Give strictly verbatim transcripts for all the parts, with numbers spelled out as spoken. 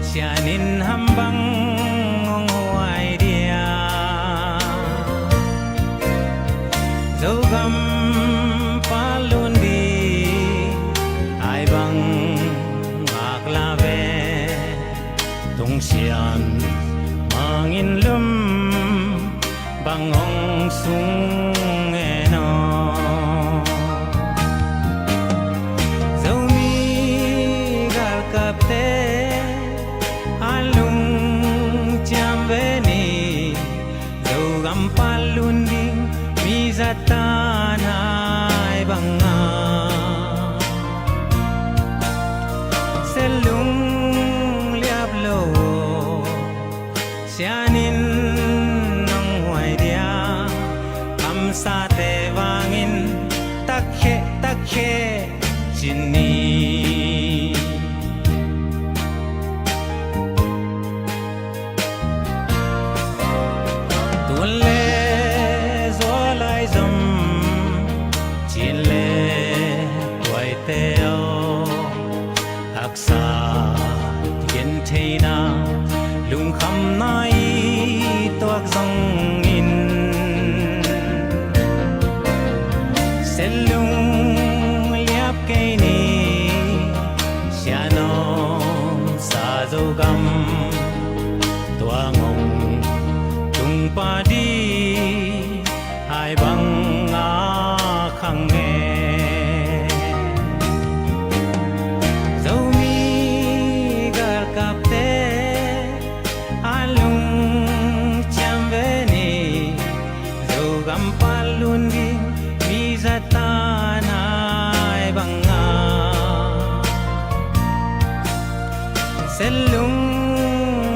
Sian in ham bang hong huai dia? Zogam patlun ding ai bang ngak la ve. Tung Sian Mang in lum bang hong sung e no. Zomi galkapte a lungciam ve ni. Zogam patlun ding mi zatan ai bang a se lung liap lo. Sian in nong huai dia? Kamsate vangin takheh takheh ci ni. Tun le zual ai zom, cin le tuaite aw, haksa gentheihna lungkhamna i tuak zongin, se lung liap kei ni. Sian hong sa Zogam tuang hong tung pah ding ai bang a khang e. Zomi galkapte a lungciam ve ni. Zogam patlun ding mi zatan ai bang a se lung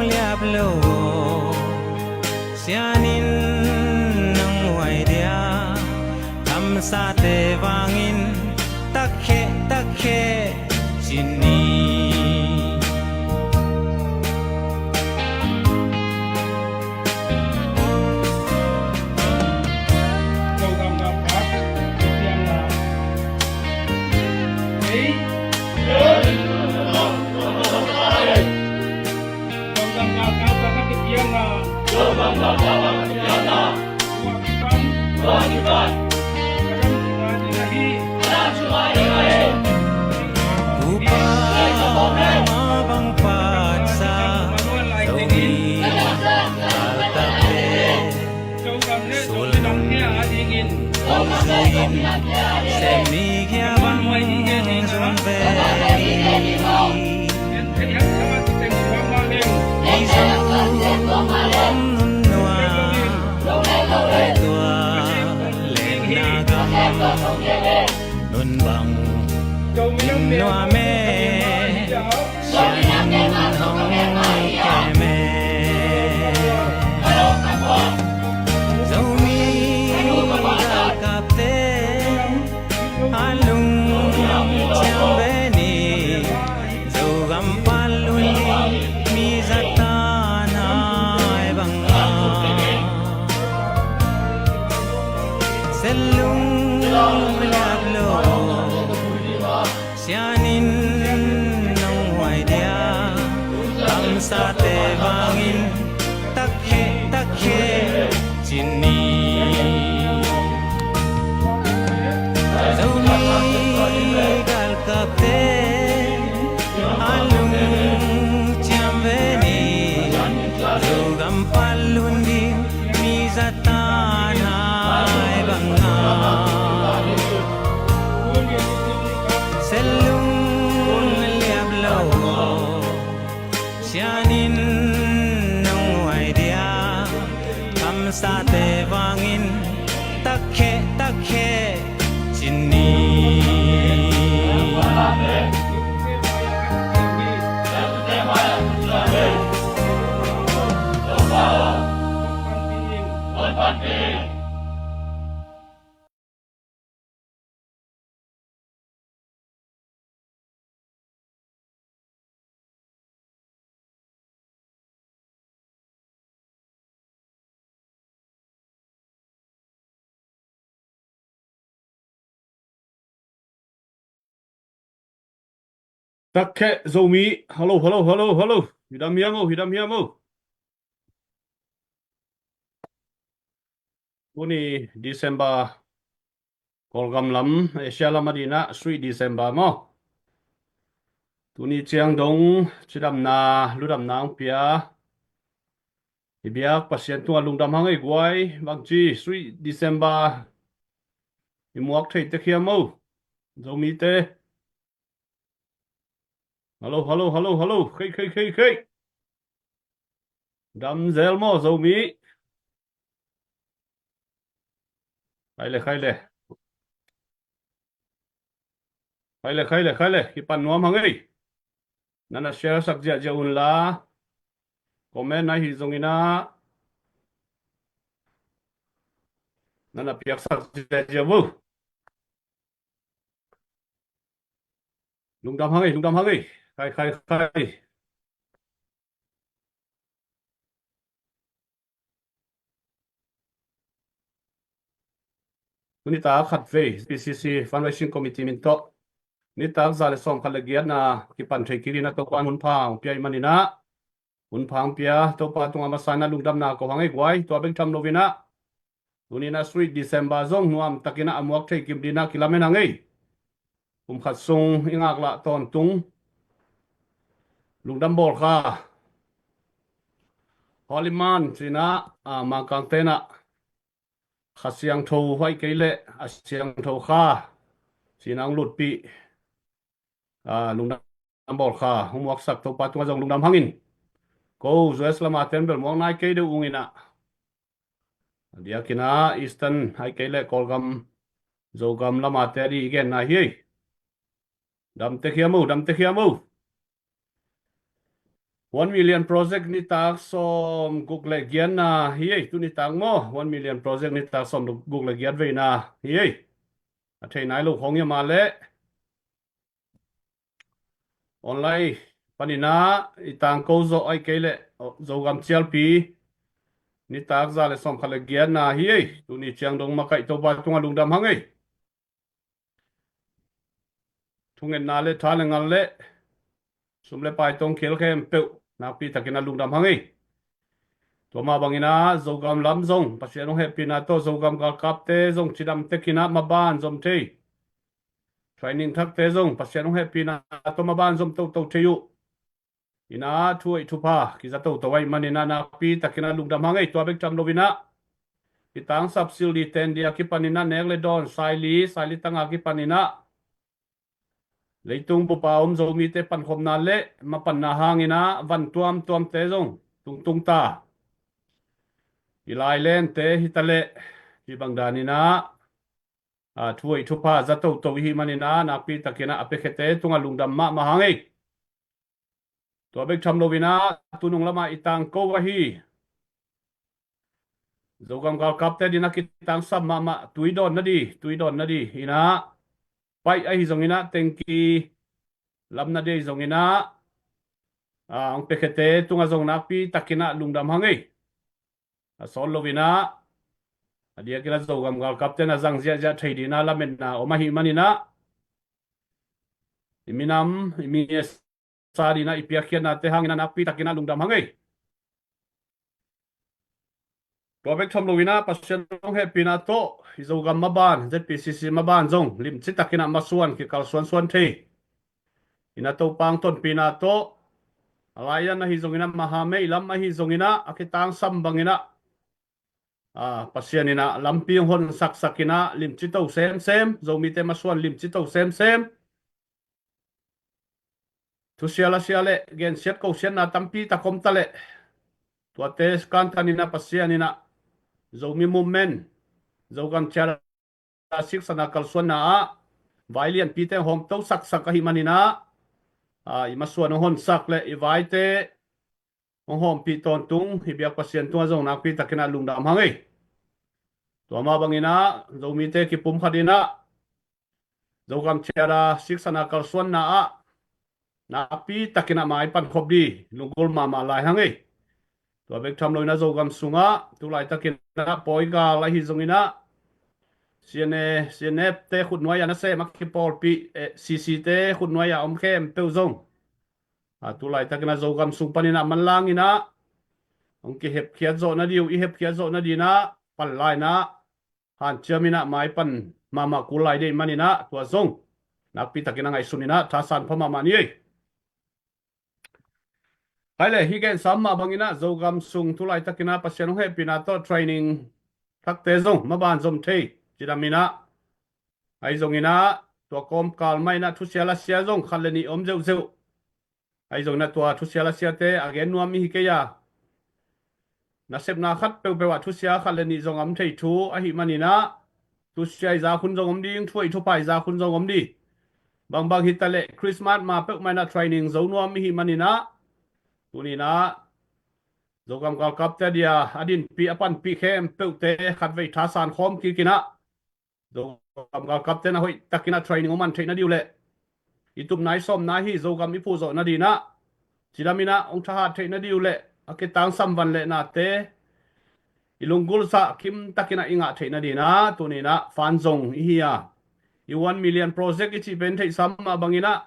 liap lo. Sian in nong huai dia? Kamsate vangin takheh takheh ci ni. Topa mah bang patsa, Zomi galkapte sulnung hong zui in, se mi gia bang zong ve ni. Mizo om nun nuam, tua lenna gam nun bang in nuam e. Sian in hong kem e. Zomi galkapte a lungciam ve ni. Zogam patlun ding mi zatan ai bang a se lung liap lo. Sian in nong huai dia? Kamsate vangin takheh takheh ci ni. Zomi galkapte a lungciam ve ni. Zogam patlun ding mi zatan ai bang a se lung liap lo. Sian in nong huai dia? Kamsate vangin takheh takheh ci ni. Takheh Zomi, hello, hello, hello, hello. Hidam hiam o, hidam hiam o. Tuni December, Kawlgam lam, Asia lam a dinah, sweet December maw. Tuni ciang dong cidamna, ludamna hong pia i biak Pasian tungah lungdam hang ei guai. Bangci sweet December i muak thei tek hiam o, Zomite? Hello, hello, hello, hello. Khei, khei, khei, khei. Dam zel maw, Zomi? Khai le, khai le. Khai le, khai le, khai le. Kipan nuam hang ei. Nana share sak ziahziah un la. Comment na hi zongina, nana piak sak ziahziah un. Lungdam hang ei, lungdam hang ei. Khai, khai, khai. Tuni tak khat vei P C C Fundraising Committee min tawh nitak za le sawm khat le giatna kipan thei kik dina Topa in hun pha hong pia i maninah, hun pha hong pia Topa tungah masa inah lungdamna ko hang ei guai. Tua bek tham loinah, tuninah sweet December zong nuam takinah a muak thei kim dinah kilamen hang ei. Kum khat sung i ngaklah tawntung lungdam bawl kha, Holy Month cinah, a, Mangkang tenah Kha Siangtho huai kei leh a siangtho kha cinah hong lutpih, a, lungdam bawl kha hong muaksak Topa tungah zong lungdam hangin, ko U S lama ten bel muak nai kei deuh unginah, a diakinah Eastern ai kei leh Kawlgam, Zogam lamate a di i genna hi ei. Dam tek hiam o, dam tek hiam o. One million project nitak sawm guk le giatna hi ei, tu nitak maw. One million project nitak sawm guk le giat veina hi ei. A thei nai lo khawng hiam a leh online paninah i tangko zawh ai kei leh Zogam cialpi nitak za le sawm khat le giatna hi ei. Tuni ciang dong makaih Topa tungah lungdam hang ei. Thungetna le tha le ngal le sum le pai tawh hong khel khempeuh nakpi takinah lungdam hang ei. Tua mah banginah Zogam lam zong Pasian hong hehpihna tawh Zogam galkapte zong cidam tekinah maban zom thei. Training thakte zong Pasian hong hehpihna tawh maban zom toto thei uh. Inah thu hoih thupha kiza toto ahih maninah nakpi takinah lungdam hang ei. Tua bek tham loinah i tangsap Sildi ten dia kipaninah nek le dawn Saili, Saili tanga kipaninah leitung bupa om Zomite pankhopna le mapanna hanginah van tuamtuamte zong tungtung ta. I lailente hitaleh hih bang daninah, a, thu hoih thupha za toto ihih maninah nakpi takinah a piakhete tungah lungdam mahmah hang ei. Tua bek tham loinah tunung lamah i tangko ahi Zogam galkapte dinah kitangsap mahmah tui dawn nadi, tui dawn nadi inah paih ahi zonginah tengki lamna dei zonginah, a, hong piakhete tungah zong nakpi takinah lungdam hang ei. A sawt loinah a diakinah Zogam galkapte na zang ziahziah thei dinah lametna om ahih maninah i minam i mi sa dinah i piakkhiatnate hanginah nakpi takinah lungdam hang ei. Tua bek tham loinah Pasian hong hehpihna tawh i Zogam maban, Z P C C maban zong limci takinah masuan kikalsuansuan thei inah Topa hong tonpihna tawh a laidan ahi zonginah mahamei lam ahi zonginah a kitangsam banginah, a, Pasian inah lampi hong hon saksakinah limci to semsem, Zomite masuan limci to semsem. Thusia lasia le gensiat kosiatna tampi tak om taleh tuate kantaninah Pasian inah Zomi movement, Zogam ciat a siksana kalsuanna ah vai lianpite hong hawmto saksak ahih maninah, a, i masuan hong honsak le i vaite hong hawmpih tawntung i biak Pasian tungah zong nakpi takinah lungdam hang ei. Tua mah banginah Zomite kipum khatinah Zogam ciat a siksana kalsuanna ah nakpi takinah mai pankhop di lunggulh mahmah lai hang ei. Tua bek tham loinah Zogam sungah tulaitakinah pawigal ahi zonginah C N A, C N F te khutnuai-ah nasem a kipawlpih, eh, C C te khutnuai-ah om khempeuh zong A, tu laitakin ah Zogam sung panin ah manlang in ah hong kihepkhiat zawh nading uh, i hepkhiat zawh nading in ah pan lai in ah hanciam in ah mai pan mahmah kul lai ding ahih manin ah tua zong nakpi takin ah ngaihsun in ah thasan pha mahmah ni ei. Hai le, hih gensam mah bangin ah Zogam sung tu laitakin ah Pasian hong hehpihna tawh training thakte zong maban zom thei cidam in ah, ahi zongin ah tua kawmkal mah in ah thusia lasia zong khat le nih om zeuhzeuh. Ahi zongin ah tua thusia lasiate a gen nuam i hi kei a, nasepna khat peuhpeuh ah thusia khat le nih zong a om thei thu ahih manin ah, thusia i zak hun zong om ding, thu a i thupha i zak hun zong om ding. Bangbang hi ta leh Christmas ma peuhmah in ah training zo nuam i hih manin ah, tuni in ah Zogam galkapte a dia a dinpih a panpih khempeuhte khatvei thasan khawm kik in ah, Zogam galkapte in ah hoih takin ah training hong man theih nading uh leh i tupna i sawmna hi Zogam i phuh zawh nading in ah, cidam in ah hong thahat theih nading uh leh a kitangsam van le nate i lunggulhsa kim takin ah i ngah theih nading in ah, tuni in ah fan zong i hi a, i one million project i cih pen theihsa mah bangin ah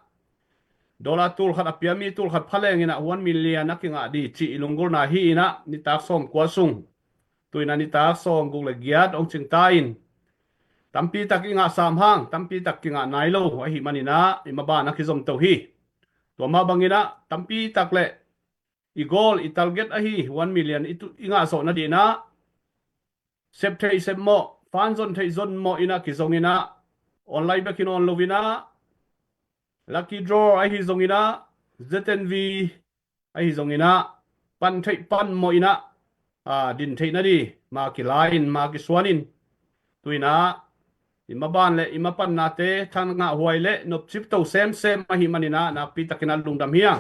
dollar tul khat a pia mi tul khat pha leng in ah one million a kingah ding cih i lunggulhna hi in ah, nitak sawmkua sung tu in ah nitak sawmguk le giat hong cingta in, tampi tak i ngah sam hang tampi tak kingah nai lo ahih manin ah i maban a kizom to hi. Tua mah bangin ah tampi tak le i goal i target ahi one million i tu, i ngah zawh nading in ah sep theih sep mawh, fan zon theih zon mawh in ah kizong in ah, online bekin on lo in ah, lucky draw ahi zongin ah, Z N V ahi zongin ah, pan theih pan mawh in ah, a, din theih nading ma kila in ma kisuan in, tu in ah i maban le i mapannate tha ngah huai le nopcip to semsem ahih manin ah nakpi takin ah lungdam hi a.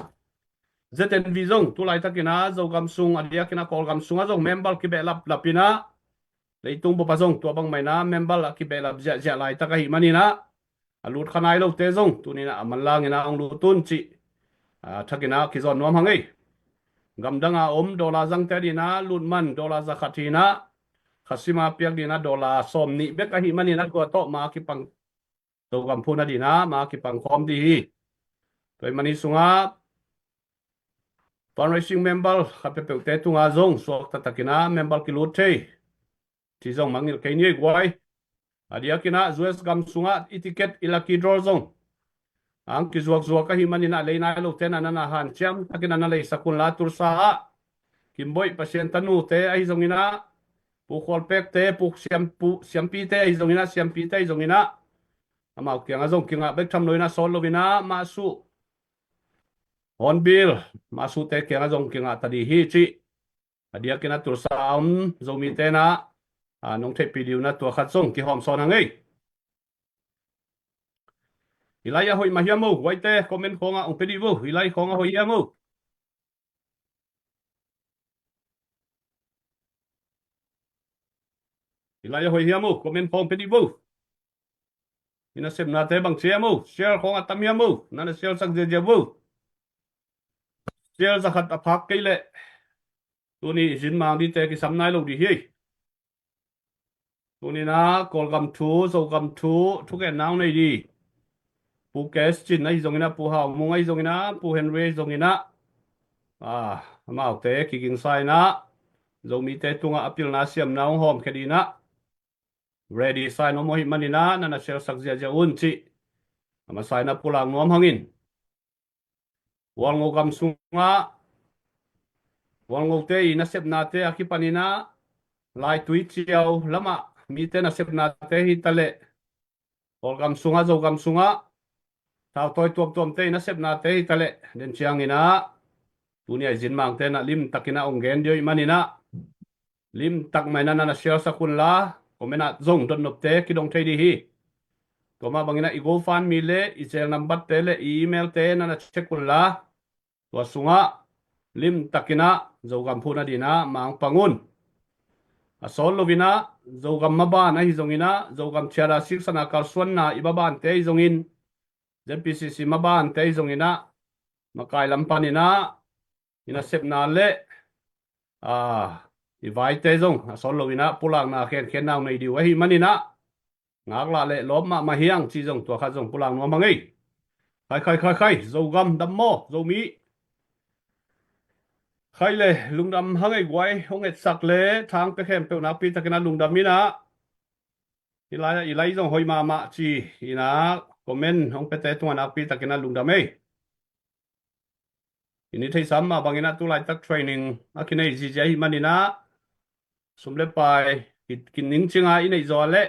Z N V zong tu laitakin ah Zogam sung a diakin ah Kawlgam sungah zong member kibehlap lap in ah, leitung bup ah zong tua bangmah in ah member a kibehlap ziahziah laitak ahih manin ah, a lut kha nai lote zong tuni in ah a manlang in ah hong lut un cih, a, thakin ah kizawn nuam hang ei. Gamdang a om dollar zangte ading in ah lut man dollar za khat hi in ah, kha sim a piak ding in ah dollar sawmnih bek ahih manin ah tua tawh ma kipang, Zogam phuh nading in ah ma kipang khawm ding hi. Tua ahih manin sungah fundraising member khat peuhpeuhte tungah zong suakta takin ah member kilut thei cih zong mangngilh kei ni ei guai. A diakin ah U S gam sungah i ticket i lucky draw zong ang kizuakzuak ahih manin ah lei nai lote in ah na na hanciam takin ah na leisak un la, Tulsa ah Kimboih Pasian tanute ahi zongin ah, Pu Khualpekte, Pu Siam, Pu Siampite ahi zongin ah, Siampite ahi zongin ah, amau kiangah zong kingah bek tham lo in ah sawt lo in ah, Mah Suh, Hornbill, Mah Suhte kiangah zong kingah ta ding hi cih a diakin ah Tulsa a om Zomite in ah, a, nong theihpih ding un ah tua khat zong kihawm sawn hang ei. I lai a hoih mah hiam o, guaite comment khawngah hong pia dih vo. I lai khawngah hoih hiam o? I lai a hoih hiam o, comment khawng pia dih vo. I nasepnate bang ci hiam o, share khawngah tam hiam o, na na share sak ziazia vo. Share za khat a phak kei leh tuni i zin mang dingte kisam nai lo ding hi. Tuni in ah Kawlgam thu, Zogam thu, thugenna hong nei ding Pu Kes Cin ahi zongin ah, Pu Hau Mung ahi zongin ah, Pu Henry ahi zongin ah, a, amaute kigingsa in ah Zomite tungah a pilna siamna hong hawmkhia ding in ah ready sa in om uh ahih manin ah na na share sak ziazia un cih a masa in ah pulak nuam hang in. Hualngo gam sungah Hualngote i nasepnate a kipan in ah Laitui Ciau lamah mite nasepnate hi ta leh, Kawlgam sungah, Zogam sungah thautawi tuamtuamte i nasepnate hi ta leh, den ciangin ah tuni a i zin mangte in ah limtakin ah hong gen ding uh ahih manin ah limtak mah in ah na na share sak un la, comment ah zong dotnopte kidong thei ding hi. Tua mah bangin ah i GoFundMe le i Zelle number te le i email te na na check un la, tua sungah limtakin ah Zogam phuh nading in ah mang pang un. A sawt lo in ah Zogam maban ahi zongin ah, Zogam thiat a siksana kalsuanna i mabante ahi zongin, Z P C C mabante ahi zongin ah, makai lam panin ah i nasepna le, a, i vaite zong a sawt lo in ah pulakna khenkhenna hong nei ding uh ahih manin ah, ngaklah le lawp mahmah hi hang cih zong tua khat zong pulak nuam hang ei. Khai, khai, khai, khai, Zogam dam maw, Zomi? Khai le, lungdam hang ei guai, hong etsak le thang pia khempeuh nakpi takin ah lungdam in ah. Hih lai-ah i lai zong hoih mahmah ci in ah comment hong piate tungah nakpi takin ah lungdam ei. I ni theihsa mah bangin ah tulaitak training a kinei zizia ahih manin ah sum le pai ki, kiningcinga i neih zaw leh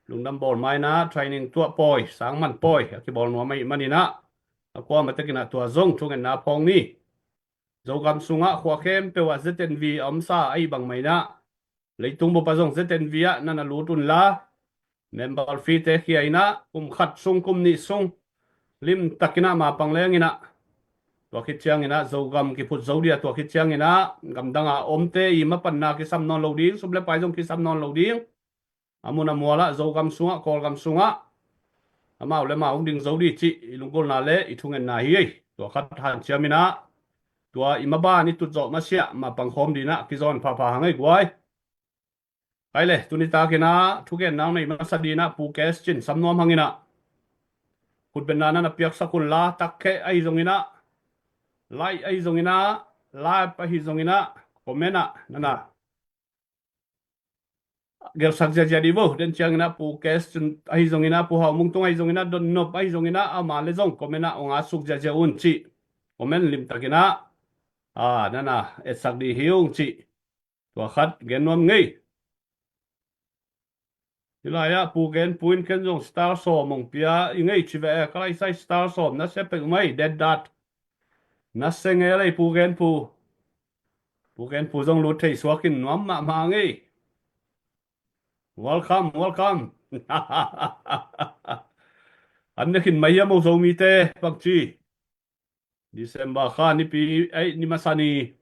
lungdam bawl ma in ah training tuah pawi, sang man pawi a kibawl nuam ahih manin ah a kuamah takin ah tua zong thungetna phawng ni. Zogam sungah khua khempeuh ah Z N V a omsa ahih bang mah in ah leitung bup ah zong Z N V ah na na lut unla, member fee te khia in ah kum khat sung, kum nih sung limtakin ah mapang leng in ah, tua khit ciangin ah Zogam kiphut zo dia, tua khit ciangin ah gamdang a omte i mapanna kisam nawn lo ding, sum le pai zong kisam nawn lo ding. A mun a mual ah, Zogam sungah, Kawlgam sungah amau le amau hong ding zo dih cih i lunggulhna le i thungetna hi ei. Tua khat hanciam in ah tua i maban i tut zawh masiah mapang khawm ding in ah kizawn phapha hang ei guai. Hai le, tuni takin ah thugenna hong nei masa ding in ah Pu Kes Cin sam nuam hang in ah, khutbetna na na piaksak unla, takkheh ahi zongin ah, like ahi zongin ah, live ahi zongin ah, comment ah na na gelsak ziazia dih vo. Den ciangin ah Pu Kes Cin ahi zongin ah, Pu Hau Mung Tung ahi zongin ah, Don Nop ahi zongin ah, ama le zong comment ah hong atsuk ziazia un cih comment limtakin ah, a, na na etsak dih hi ung cih tua khat gen nuam ngei. Hih lai-ah Pu Gen Pu in ken zong star sawm hong pia i ngei ci ve e, ka lai sai star sawm na sia peuhmah ei, det dat. Na sia ngei lei Pu Gen Pu. Pu Gen Pu zong lut thei suak in nuam mahmah ngei. Welcome, welcome. An ne khin mai hiam o Zomite, bangci? December kha nipi, ei, ni masa ni.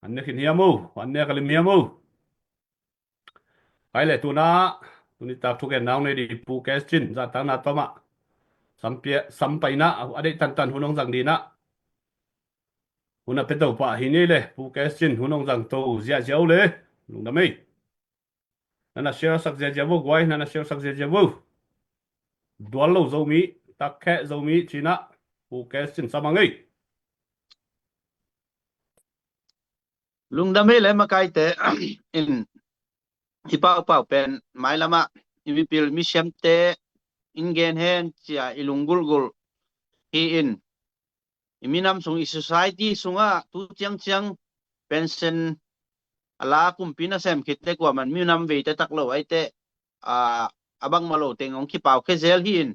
An ne khin hiam o, an ne ka lim hiam o. Hai le, tuna, tuni tak thugenna hong nei ding Pu Kes Cin, zahtakna tawmah sam pia, sam paina a deih tantan hun hong zang ding in ah, hun a pia to pah hi ni le, Pu Kes Cin hun hong zang to ziahziah o le. Lungdam ei. Na na share sak ziazia vo guai, na na share sak ziazia vo. Dual lo Zomi, takkheh Zomi ci in ah Pu Kes Cin sam hang ei. Lungdam ei le makaite. In, i paupau pen mailam ah i mipil misiamte in gen hen ci-a i lunggulhgulh hi in, i minam sung, i society sungah tu ciangciang pension a la, kumpi nasem khit teh kuaman minam veite tak lo ai teh, a, a bangmah lo teng hong kipau khe zel hi in,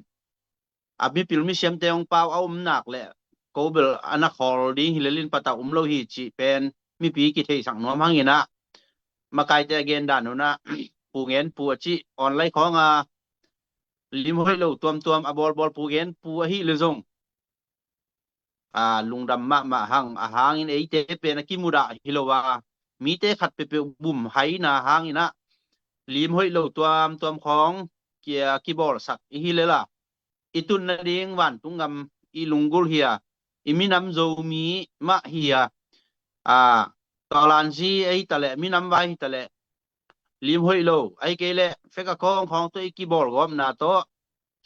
a mipil misiamte hong pau a um nak leh ko bel a na khawl ding hi lel in patau um lo hi cih pen mipi kitheisak nuam hang in ah, makaite a gen dan un ah, Pu Gen Pu a cih online khawng a lim hoih lo tuamtuam a bawlbawl Pu Gen Pu ahi le zong, a, lungdam mahmah hang. A hangin eite pen a kimudah hi lo a, mite khat peuhpeuh bum haina hangin ah lim hoih lo tuamtuam khawng kia kibawlsak i hi lel a, i tun nading vantung gam i lunggulh hi a, i minam Zomi mah hi a, a, Kalanzi ei ta leh, minam vai hi ta leh, lim hoih lo, ahih kei leh fek a khawng khawng tawh i kibawlgawpna tawh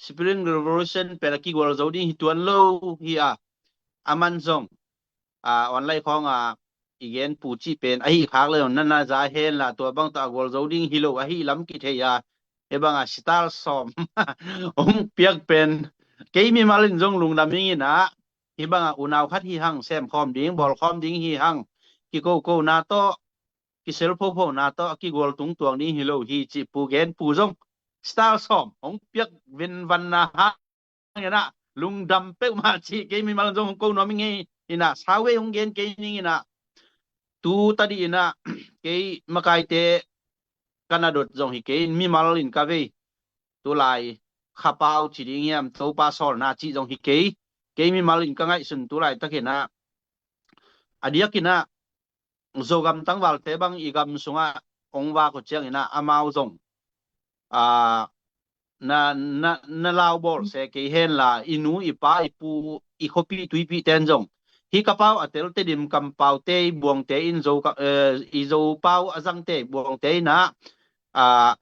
Spring Revolution pen a kigual zo ding hi tuan lo hi a, a man zong, a, online khawng a i Gen Pu cih pen ahi khak le zong na na za hen la, tua bang tawh a gual zo ding hi lo ahi lam kithei a, hih bang a star sawm hong piak pen kei mimal in zong lungdam ing in ah, hih bang a unau khat hi hang, sem khawm ding, bawl khawm ding hi hang, kikokona tawh, kiselphophona tawh a kigual tungtuang ding hi lo hi cih Pu Gen Pu zong star sawm hong piak venvanna hangin ah lungdam peuhmah cih kei mimal zong hong ko nuam ing ei. In ah, sau vei hong gen kei ning in ah, tu tadih in ah, kei makaite ka na dot zong hi kei in, mimal in ka vei. Tulai khapau ci ding hiam, Topa sawlna cih zong hi kei. Kei mimal in ka ngaihsun tulaitak in ah, a diak in ah Zogam tangvalte bang i gam sungah hong vak uh ciangin ah amau zong, a, na, na, na laubawl se kei hen la, i nu, i pa, i pu, i khuapi tuipi ten zong, hih ka pau a tel Tedim kampaute, i Buangte in Zo ka, eh, i Zo pau a zangte, Buangte in ah, a,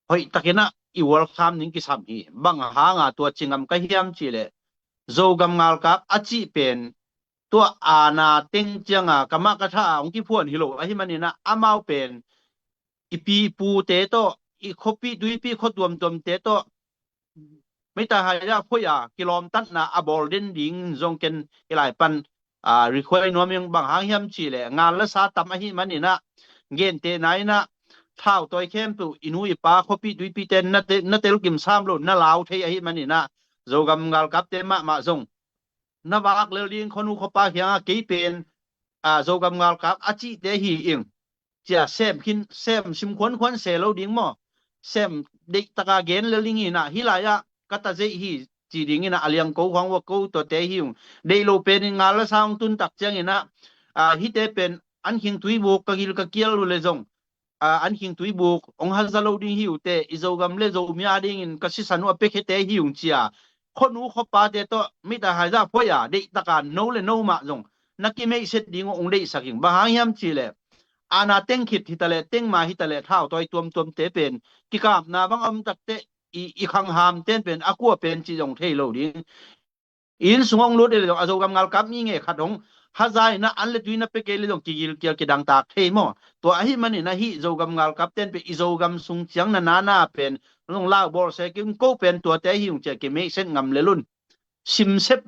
hoih takin ah i welcome ning kisam hi. Bang hanga tua ci ngam ka hiam cih leh, Zogam ngalkap a cih pen tua aana teng cianga kamah ka tha a hong kiphuan hi lo ahi maninah amau pen i pi i pute tawh, i khuapi tuipi khua tuamtuamte tawh, mita haida phoih a kilawmtatna a bawl den ding zong ken i lai pan a request nuam ing. Bang hang hiam cihleh ngal le sa tam ahi maninah gentehna inah thau tawi khempeuh i nu i pa khuapi tuipite na te- na telkim sam lo na lau thei ahi maninah Zogam galkapte mahmah zong na vak lel ding, khuanu khuapa kiangah kei pen a Zogam galkap a cihte hi ing cia sem khin, sem sim khuankhuan se lo ding maw, sem deihtaka gen lel ding hinah hih lai-ah ka ta zeih hi ci dinginah a liangko khuang vua ko tuate hi ung. Deih lo penin ngal le sa hong tuntak cianginah a hihte pen an khing tuibuk ka gil ka kial uh le zong a an khing tuibuk hong haza lo ding hi uh teh, i Zogam le Zomi a dingin ka sisan uh a piakhete hi ung cia khuanu khuapate tawh mita haida phoih a deihtaka no le no mah zong na kimeihset ding uh hong deihsak ing. Bang hang hiam cihleh aana teng khit hitaleh tengma hitaleh thau tawi tuamtuamte pen kikapna bang a om takteh i, i khanghamten pen a kua pen cih zong thei lo ding. I inn sung hong lut i le zong a Zogam galkap mi nge khat hong haza inah an le tui na pia kei le zong kigilkial kidangtak thei maw? Tua ahi maninah hih Zogam galkapten pen i Zogam sung ciang na nana pen zong lau bawl se kim ko pen tuate hi ung cia kimeihset ngam lel un. Simsep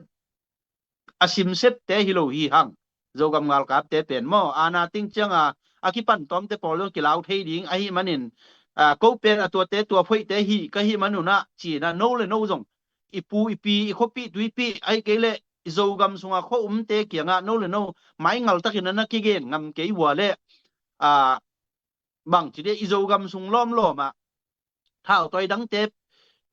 a simsepte hi lo hi hang. Zogam galkapte pen maw aana ting cianga a kipan tawmte pawl zong kilau thei ding ahi manin a ko pen a tuate tua phoihte hi ka hi manunah cinah no le no zong i pu i pi i khuapi tuipi ahi kei leh i Zogam sunga khua umte kiangah no le no maingal takin a na kigen ngam kei vua leh a bangci dia i Zogam sung lawmlawmah thau tawi dangte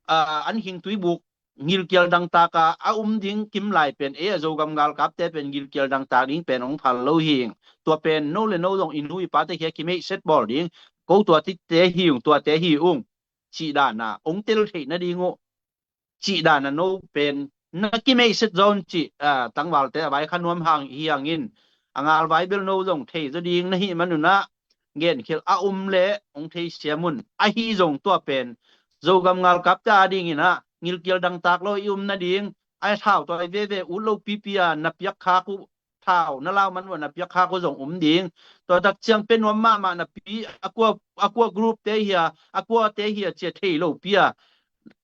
a an khing tuibuk gilkial dangtaka a um ding kim lai pen ei a Zogam galkapte pen gilkial dangtak ding pen hong phal lo hi ing. Tua pen no le no zong i nu i pate khia kimeihset bawl ding. Ko tua tite hi ung, tuate hi ung cih dana hong tel theih nading uh cih dana no pen na kimeihset zawn cih a tangvalte a vai kha nuam hang hi hangin a ngalvai bel no zong thei zaw ding na hih manunah genkhial a um le hong theisiam un. Ahi zong tua pen Zogam galkapte a dinginah gilkial dangtak lo i um nading a thau tawi veve ut lo pipi a na piak khak uh thau na lau man uh a na piak khak uh zong um ding. Tua tak ciang pia nuam mahmah napi a kua, a kua groupte hi a, a kuate hi a cia thei lopi a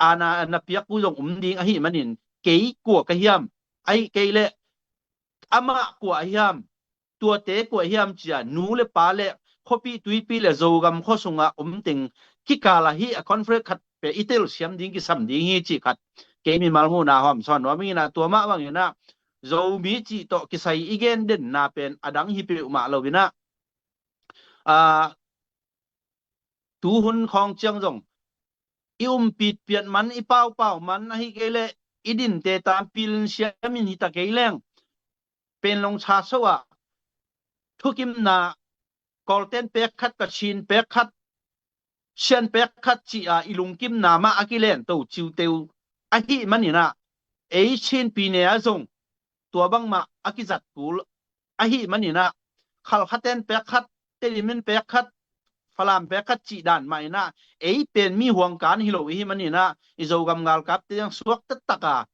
aana na piak uh zong um ding ahi manin kei kua ka hiam, ahi kei leh amah kua a hiam, tuate kua hiam cia nu le pa le khuapi tuipi le Zogam khua sungah om teng kikal ahi a conference khat pe i telsiam ding kisam ding hi cih khat kei mimal muhna hawm sawn nuam inginah tua mah banginah Zomi cih tawh kisai i gen denna pen a dang hi peuhmah lo inah a tuhun khawng ciang zong i umpit piat man i paupau man ahi kei leh i dinte tampil in siamin hita kei leng Panglong cha so ah thukimna Kawlten pek khat, Kachin pek khat, Shan pek khat ci-a i lungkimna mah a kilento ciuteu ahi maninah ei Chin pi ne a zong tua bangmah a kizat kul ahi maninah Khalkhaten pek khat, Telimin pek khat, Falam pek khat cih dan mah inah ei pen mi huangkan hi lo ihi maninah i Zogam galkapte zong suak taktak a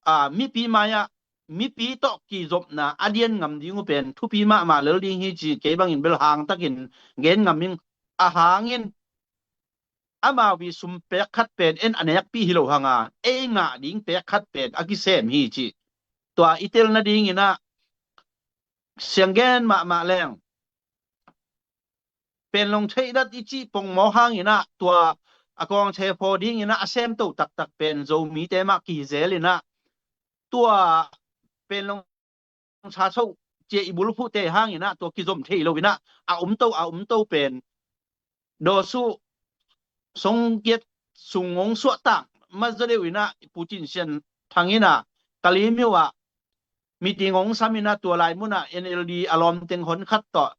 a mipi mai-ah mipi tawh kizopna a dian ngam ding uh pen thupi mahmah lel ding hi ci kei bangin bel hangtakin gen ngam ing. A hangin amau i sum pek khat pen en a nekpi hi lo hanga ei ngah ding pek khat pen a kisem hi ci tua i tel nadinginah sianggen mahmah leng Panglong theihdat i cih pongmawk hanginah tua a kawng thephaw dinginah a semto taktak pen Zomite mah kihi zel inah tua Panglong cha so cia i bulphuhte hanginah tua kizom thei lo inah a umto a umto pen dawsuh songkiat sung hong suahtak mat zaw deuh inah Pu Cin Sian Thang inah Kalimyo ah meeting hong sam inah tua lai munah N L D a lawmteng hon khat tawh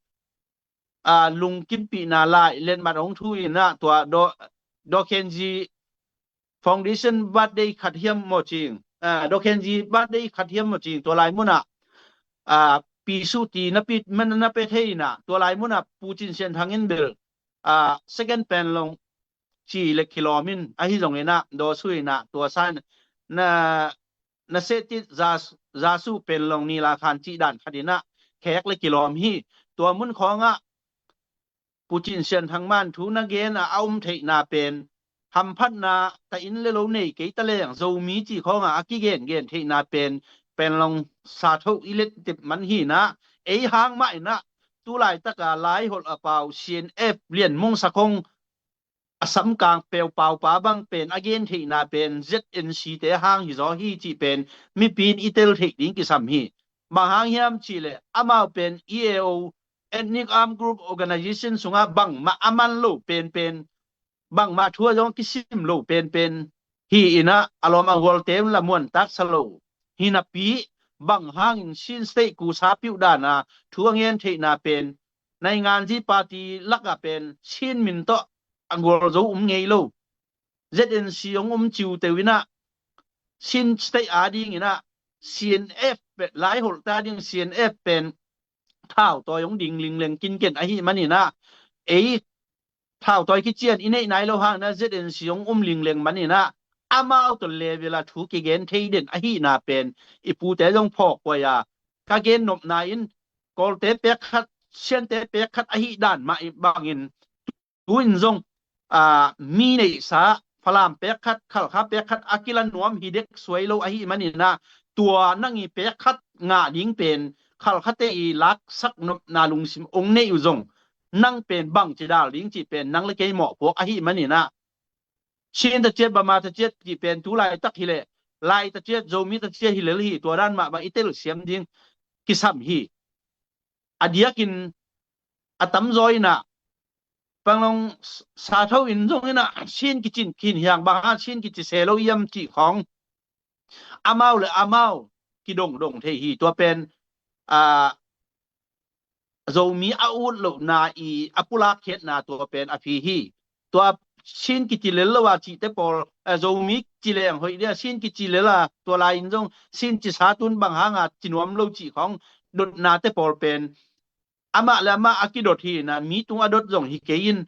a lungkimpihna lai letmat hong thu inah tua Daw Khen Zi Foundation birthday khat hiam maw cing, a Daw Khen Zi birthday khat hiam maw cing tua lai munah a pi suh ti na pi man na pe thei inah tua lai munah Pu Cin Sian Thang in bel a second Panglong ci le kilawm in ahi zong inah dawsuh inah tua san na na sehtit za Zasu Penlong Nila Khan cih dan khat in ah khek le kilawm hi. Tua mun khawngah Pu Cin Sian Thang man thu na gen a, a um theihna pen hamphatna ta in le lo nei kei ta leng Zomi cih khawngah a kigengen theihna pen Penlong Sa Tho i let tep man hi in ah, ei hang mah in ah tulaitak a Laiholh a pau C N F Lian Mung Sa Khong a samkang peupau pa bang pen a gen theihna pen Z N C te hang hi zaw hi cih pen mipi in i tel theih ding kisam hi. Bang hang hiam cih leh amau pen E A O, Ethnic Armed Group Organization sungah bangmah a man lo penpen, bangmah thu a zong kisim lo penpen hi in ah, a lawm a gualte un la muantak sa lo hi napi, bang hangin Chin State kusa piuh dan a thu a gen theihna pen nainganzi party lakah pen Chin min tawh a gualzo um ngei lo. Z N C hong um ciuteu in ah Chin State a ding in ah C N F pen, Laiholh ta ding C N F pen thautawi hong ding lingleng kinken ahih man in ah, ei thautawi kician i neih nai lo hang in ah Z N C hong um lingleng man in ah, amau tawh level a thu kigen thei den ahihna pen i pute zong phawk huai a, ka gen nopna in Kawlte pek khat, Siante pek khat ahih dan mah bangin tu in zong, aa, mi neihsa Falam pek khat, Khalkha pek khat a kila nuam hi dek suai lo ahih man in ah, tua nang i pek khat ngah ding pen Khalkhate i laksak nopna lungsim hong neih uh zong, nang pen bangci dal ding cih pen nang le kei mawhpuak ahih man in ah, Chin ta ciat, Bama ta ciat cih pen tu laitak hi leh, Lai ta ciat, Zomi ta ciat hi lel hi, tua dan mah bang i telsiam ding kisam hi. A diakin a tamzaw in ah, Penlong Sa Tho in zong in ah, Chin kici khin hiang bang hang Chin kici se lo hiam cih khawng amau le amau kidongdong thei hi. Tua pen, aa, Zomi a ut lohna i a pulak khiatna tua pen a phi hi. Tua Chin kici lel lo a cihte pawl, aa, Zomi ci leng hoih dia, Chin kici lel a, tua lai in zong Chin ci sa tun bang hang a ci nuam lo cih khawng dotnate pawl pen amah le amah a kidot hi in ah, mi tung a dot zong hi kei in,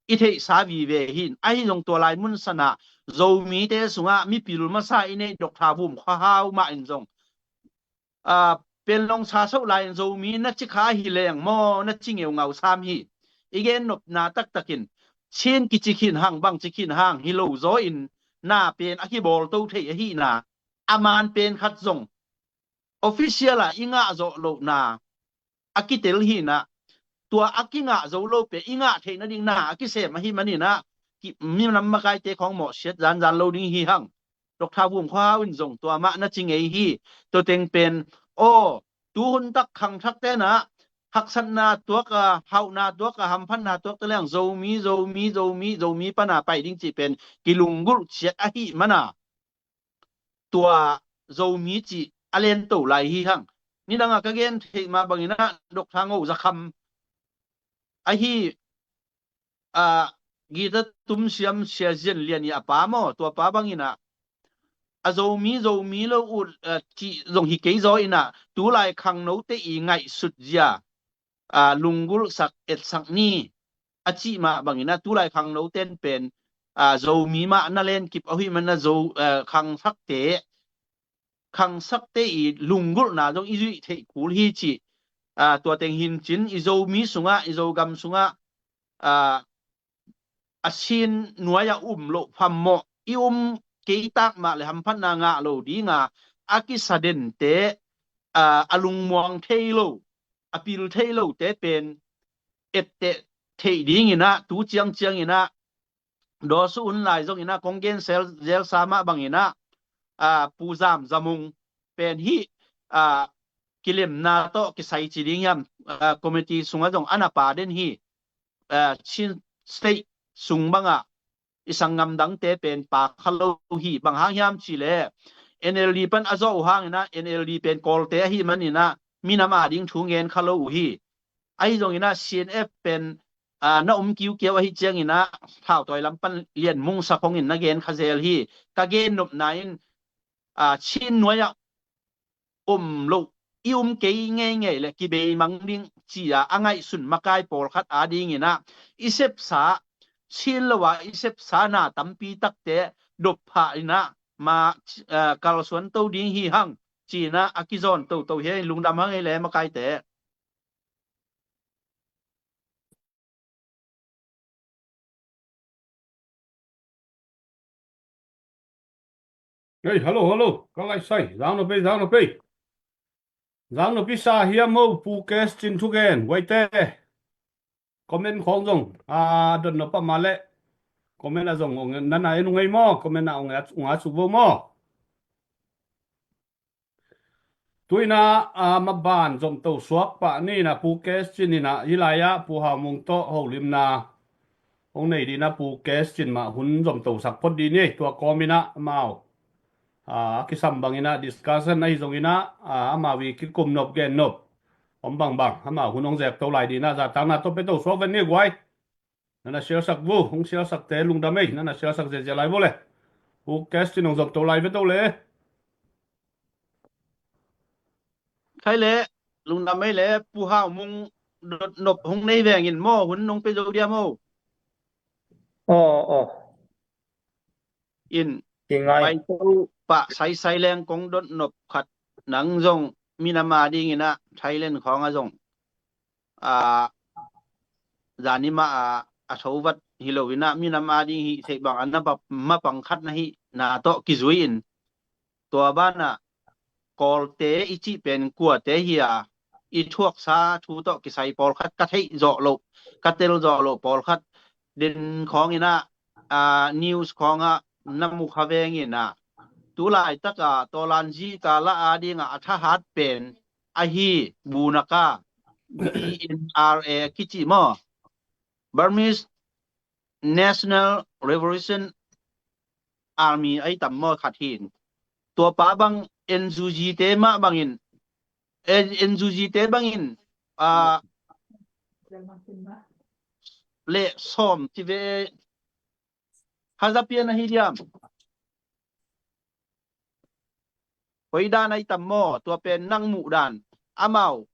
i theihsa vive hi in. Ahi zong tua lai mun san ah Zomite sungah mipil masa i neih Doctor Vum Khua Hau mah in zong, aa, Penlong Sa Tho lai in Zomi na ci kha hi leng maw, na ci ngeungau sam hi. I gen nopna taktak in Chin kici khin hang, bangci khin hang hi lo zaw in, na pen a kibawl to thei ahihna, a man pen khat zong official a i ngah zawh lohna a kitel hi in ah, tua a kingah zo lo pen i ngah theih nading na a kisem ahih man in ah, ki-, minam makaite khawng mawhsiat zanzan lo ding hi hang. Doctor Vum Khua Hau in zong tua mah na ci ngei hi. Tua teng pen, aw, tuhun tak khangthakte in ah haksatna tuak a, hauhna tuak a, hamphatna tuak te leng Zomi, Zomi, Zomi, Zomi pan a pai ding cih pen kilunggulh ciat ahih man a, tua Zomi cih a lento lai hi hang. Nidang a ka gen theih mah bang in ah Doctor Ngo Za Kham ahi, aa, guitar tum siam Sia Zian Lian i a pa maw, tua pa bang in ah, a Zomi, Zomi lo uh, aa, cih zong hi kei zaw in ah, tu lai khangnote i ngaihsut zia, aa, lunggulhsak, etsak ni a cih mah bang in ah, tu lai khangnote in pen, aa, Zomi mah na lenkip ahih man in ah, Zo, aa, khangsakte, khangsakte i lunggulhna zong i zuih theih kul hi cih, aa, tua teng hi in cin, i Zomi sungah, i Zogam sungah, aa, a Chin nuai a um loh phammawh, i um kei tak mah le hamphatna ngah lo ding a, a kisa dente, aa, a lungmuang thei lo, a pil thei lote pen etteh theih ding in ah, tu ciangciang in ah, Daw Su Un lai zong in ah kong gen sel, zel sa mah bang in ah, aa, Pu Zam Za Mung pen hih, aa, kilemna tawh kisai ci ding hiam, aa, committee sungah zong a na pa den hi. Aa, Chin State sung bang ah i sanggam dangte pen pa kha lo hi. Bang hang hiam cih leh N L D pan a zawh uh hang in ah, N L D pen Kawlte ahih man in ah, minam a ding thu ngen kha lo uh hi. Ahi zong in ah C N F pen, aa, na um kiukiau ahih ciang in ah, thautawi lam pan Lian Mung Sa Khong in na gen kha zel hi. Ka gen nopna in, aa, Chin nuai ah um loh, i um kei ngeingei le kibeimang ding ci a, a ngaihsun makai pawlkhat a ding in ah, i sepsa, Chin lo a i sepsa na tampi takte dopphah in ah, ma, aa, kalsuan to ding hi hang ci-in ah a kizawn toto hi. Lungdam hang ei le makaite. Ei, hello, hello. Ka lai sai. Zang no pei, zang no pei. Zang no pi sa hiam mo, Pu Kes Cin thugen. Guai te. Comment khong zong. A, don no pa ma le. Comment a zong ong nana en ung ei mo. Comment a ong a, ong a su vo mo. Tuina, a, maban zomto suak pah ni na Pu Kes Cin ina, hi lai-ah Pu Hau Mung tawh holimna hong nei dina Pu Kes Cin mah hun zomto sak phot di ni, tua kawm ina amau. A, a kisam bang ina discussion ahi zong ina, a, amau i kikum nop gen nop. Om bang bang, amau hun hong zek to lai dina, za tangna tawh pe to suak ven ni guai. Nana sialsak vu, hong sialsak te lungdam ei, nana sialsak zezia lai vu le. Pu Kes Cin hong zomto lai ve to le. Khai le, lungdam ei le, Pu Hau Mung dot nop hong nei vengin mo, hun nong pe zo dia mo. Aw, aw. In, kingai. Pai to pah saisai leng kong dot nop khat nang zong minam a ding ina Thailand khong a zong. A, zani ma a, a tho vat hi lo ina minam a ding hi thei bang a na bap ma pang khat na hi na tawh kizui in. Tua banah Kawlte i cih pen kuate hi a, i thuaksa thu tawh kisai pawlkhat ka theih zawh loh, ka tel zawh loh pawlkhat den khawng ina, a, news khawngah na mu kha veng ina. Tu laitaka Tawlanzi kala a dinga a thahat pen ahi Bunaka B N R A kici maw? Burmese National Revolution Army ai tam maw khat hin. Tua pa bang N U G te mah bangin, N U G te bangin, a, le sawm ci ve haza pian ahi diam. Hoih dan ai tam maw, tua pen nang muh dan. Amau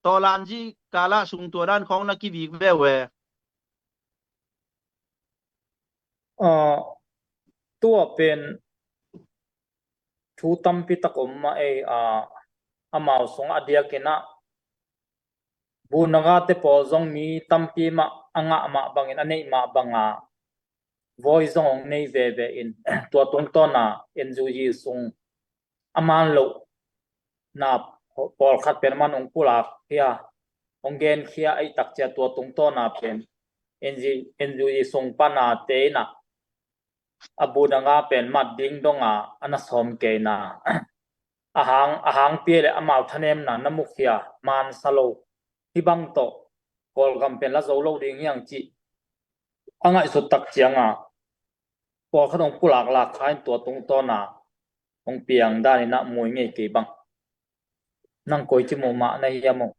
Tawlanzi kala sung tua dan khawng na kivik ve uh e. A, tua pen thu tampi tak om mah ei, a, amau sung a diakin ah Bunagate pawl zong mi tampi mah a ngah mah bangin a neih mah banga voi zong hong nei veve in tua tungtawna N U G sung a man loh na pawlkhat pen a man hong pulak khia, hong gen khia ei takcia tua tungtawna pen N U G sung pana te ina a Bunagate pen mat ding donga a na sawm keina a hang, a hang pia le amau thanemna na mukhia man sa lo hi bang tawh Kawlgam pen la zo lo ding hiang cih a ngaihsut tak cianga pawlkhat hong pulak lak kha in tua tungtawna hong piang dan ina mui ngei kei bang. Nang koici mu mah na hiam aw?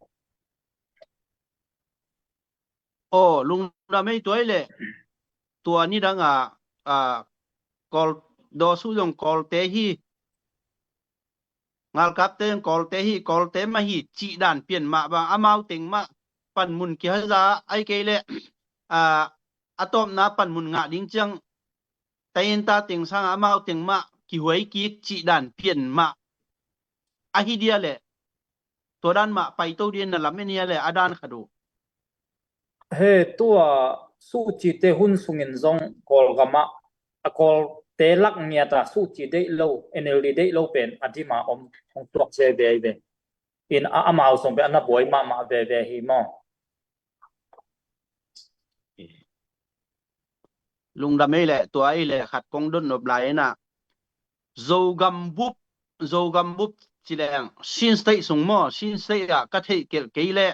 Aw, lungdam ei tua i le. Tua nidanga, a, Kawl, Dawsu zong Kawlte hi. Ngalkapte zong Kawlte hi, Kawlte mah hi cih dan pian mah bang amau teng mah panmun kihaza ai kei le, a, a tawpna panmun ngah ding ciang tainta teng sanga amau teng mah kihuai kik cih dan pian mah ahi dia le. Tua dan mah paito dia na lam en hia le a dan khat uh. He tua suhcite hun sungin zong Kawlgamah a Kawlte lak ngiata suhci deih lo, N L D deih lo pen a dima om hong tuak veve hi ve. In a amau sung pen a na buai mahmah veve hi maw? Lungdam ei le, tua ei le khat kong dot nop lai ina. Zogam bup, Zogam bup ci leng Chin State sung maw, Chin State ah ka theih kelh kei le,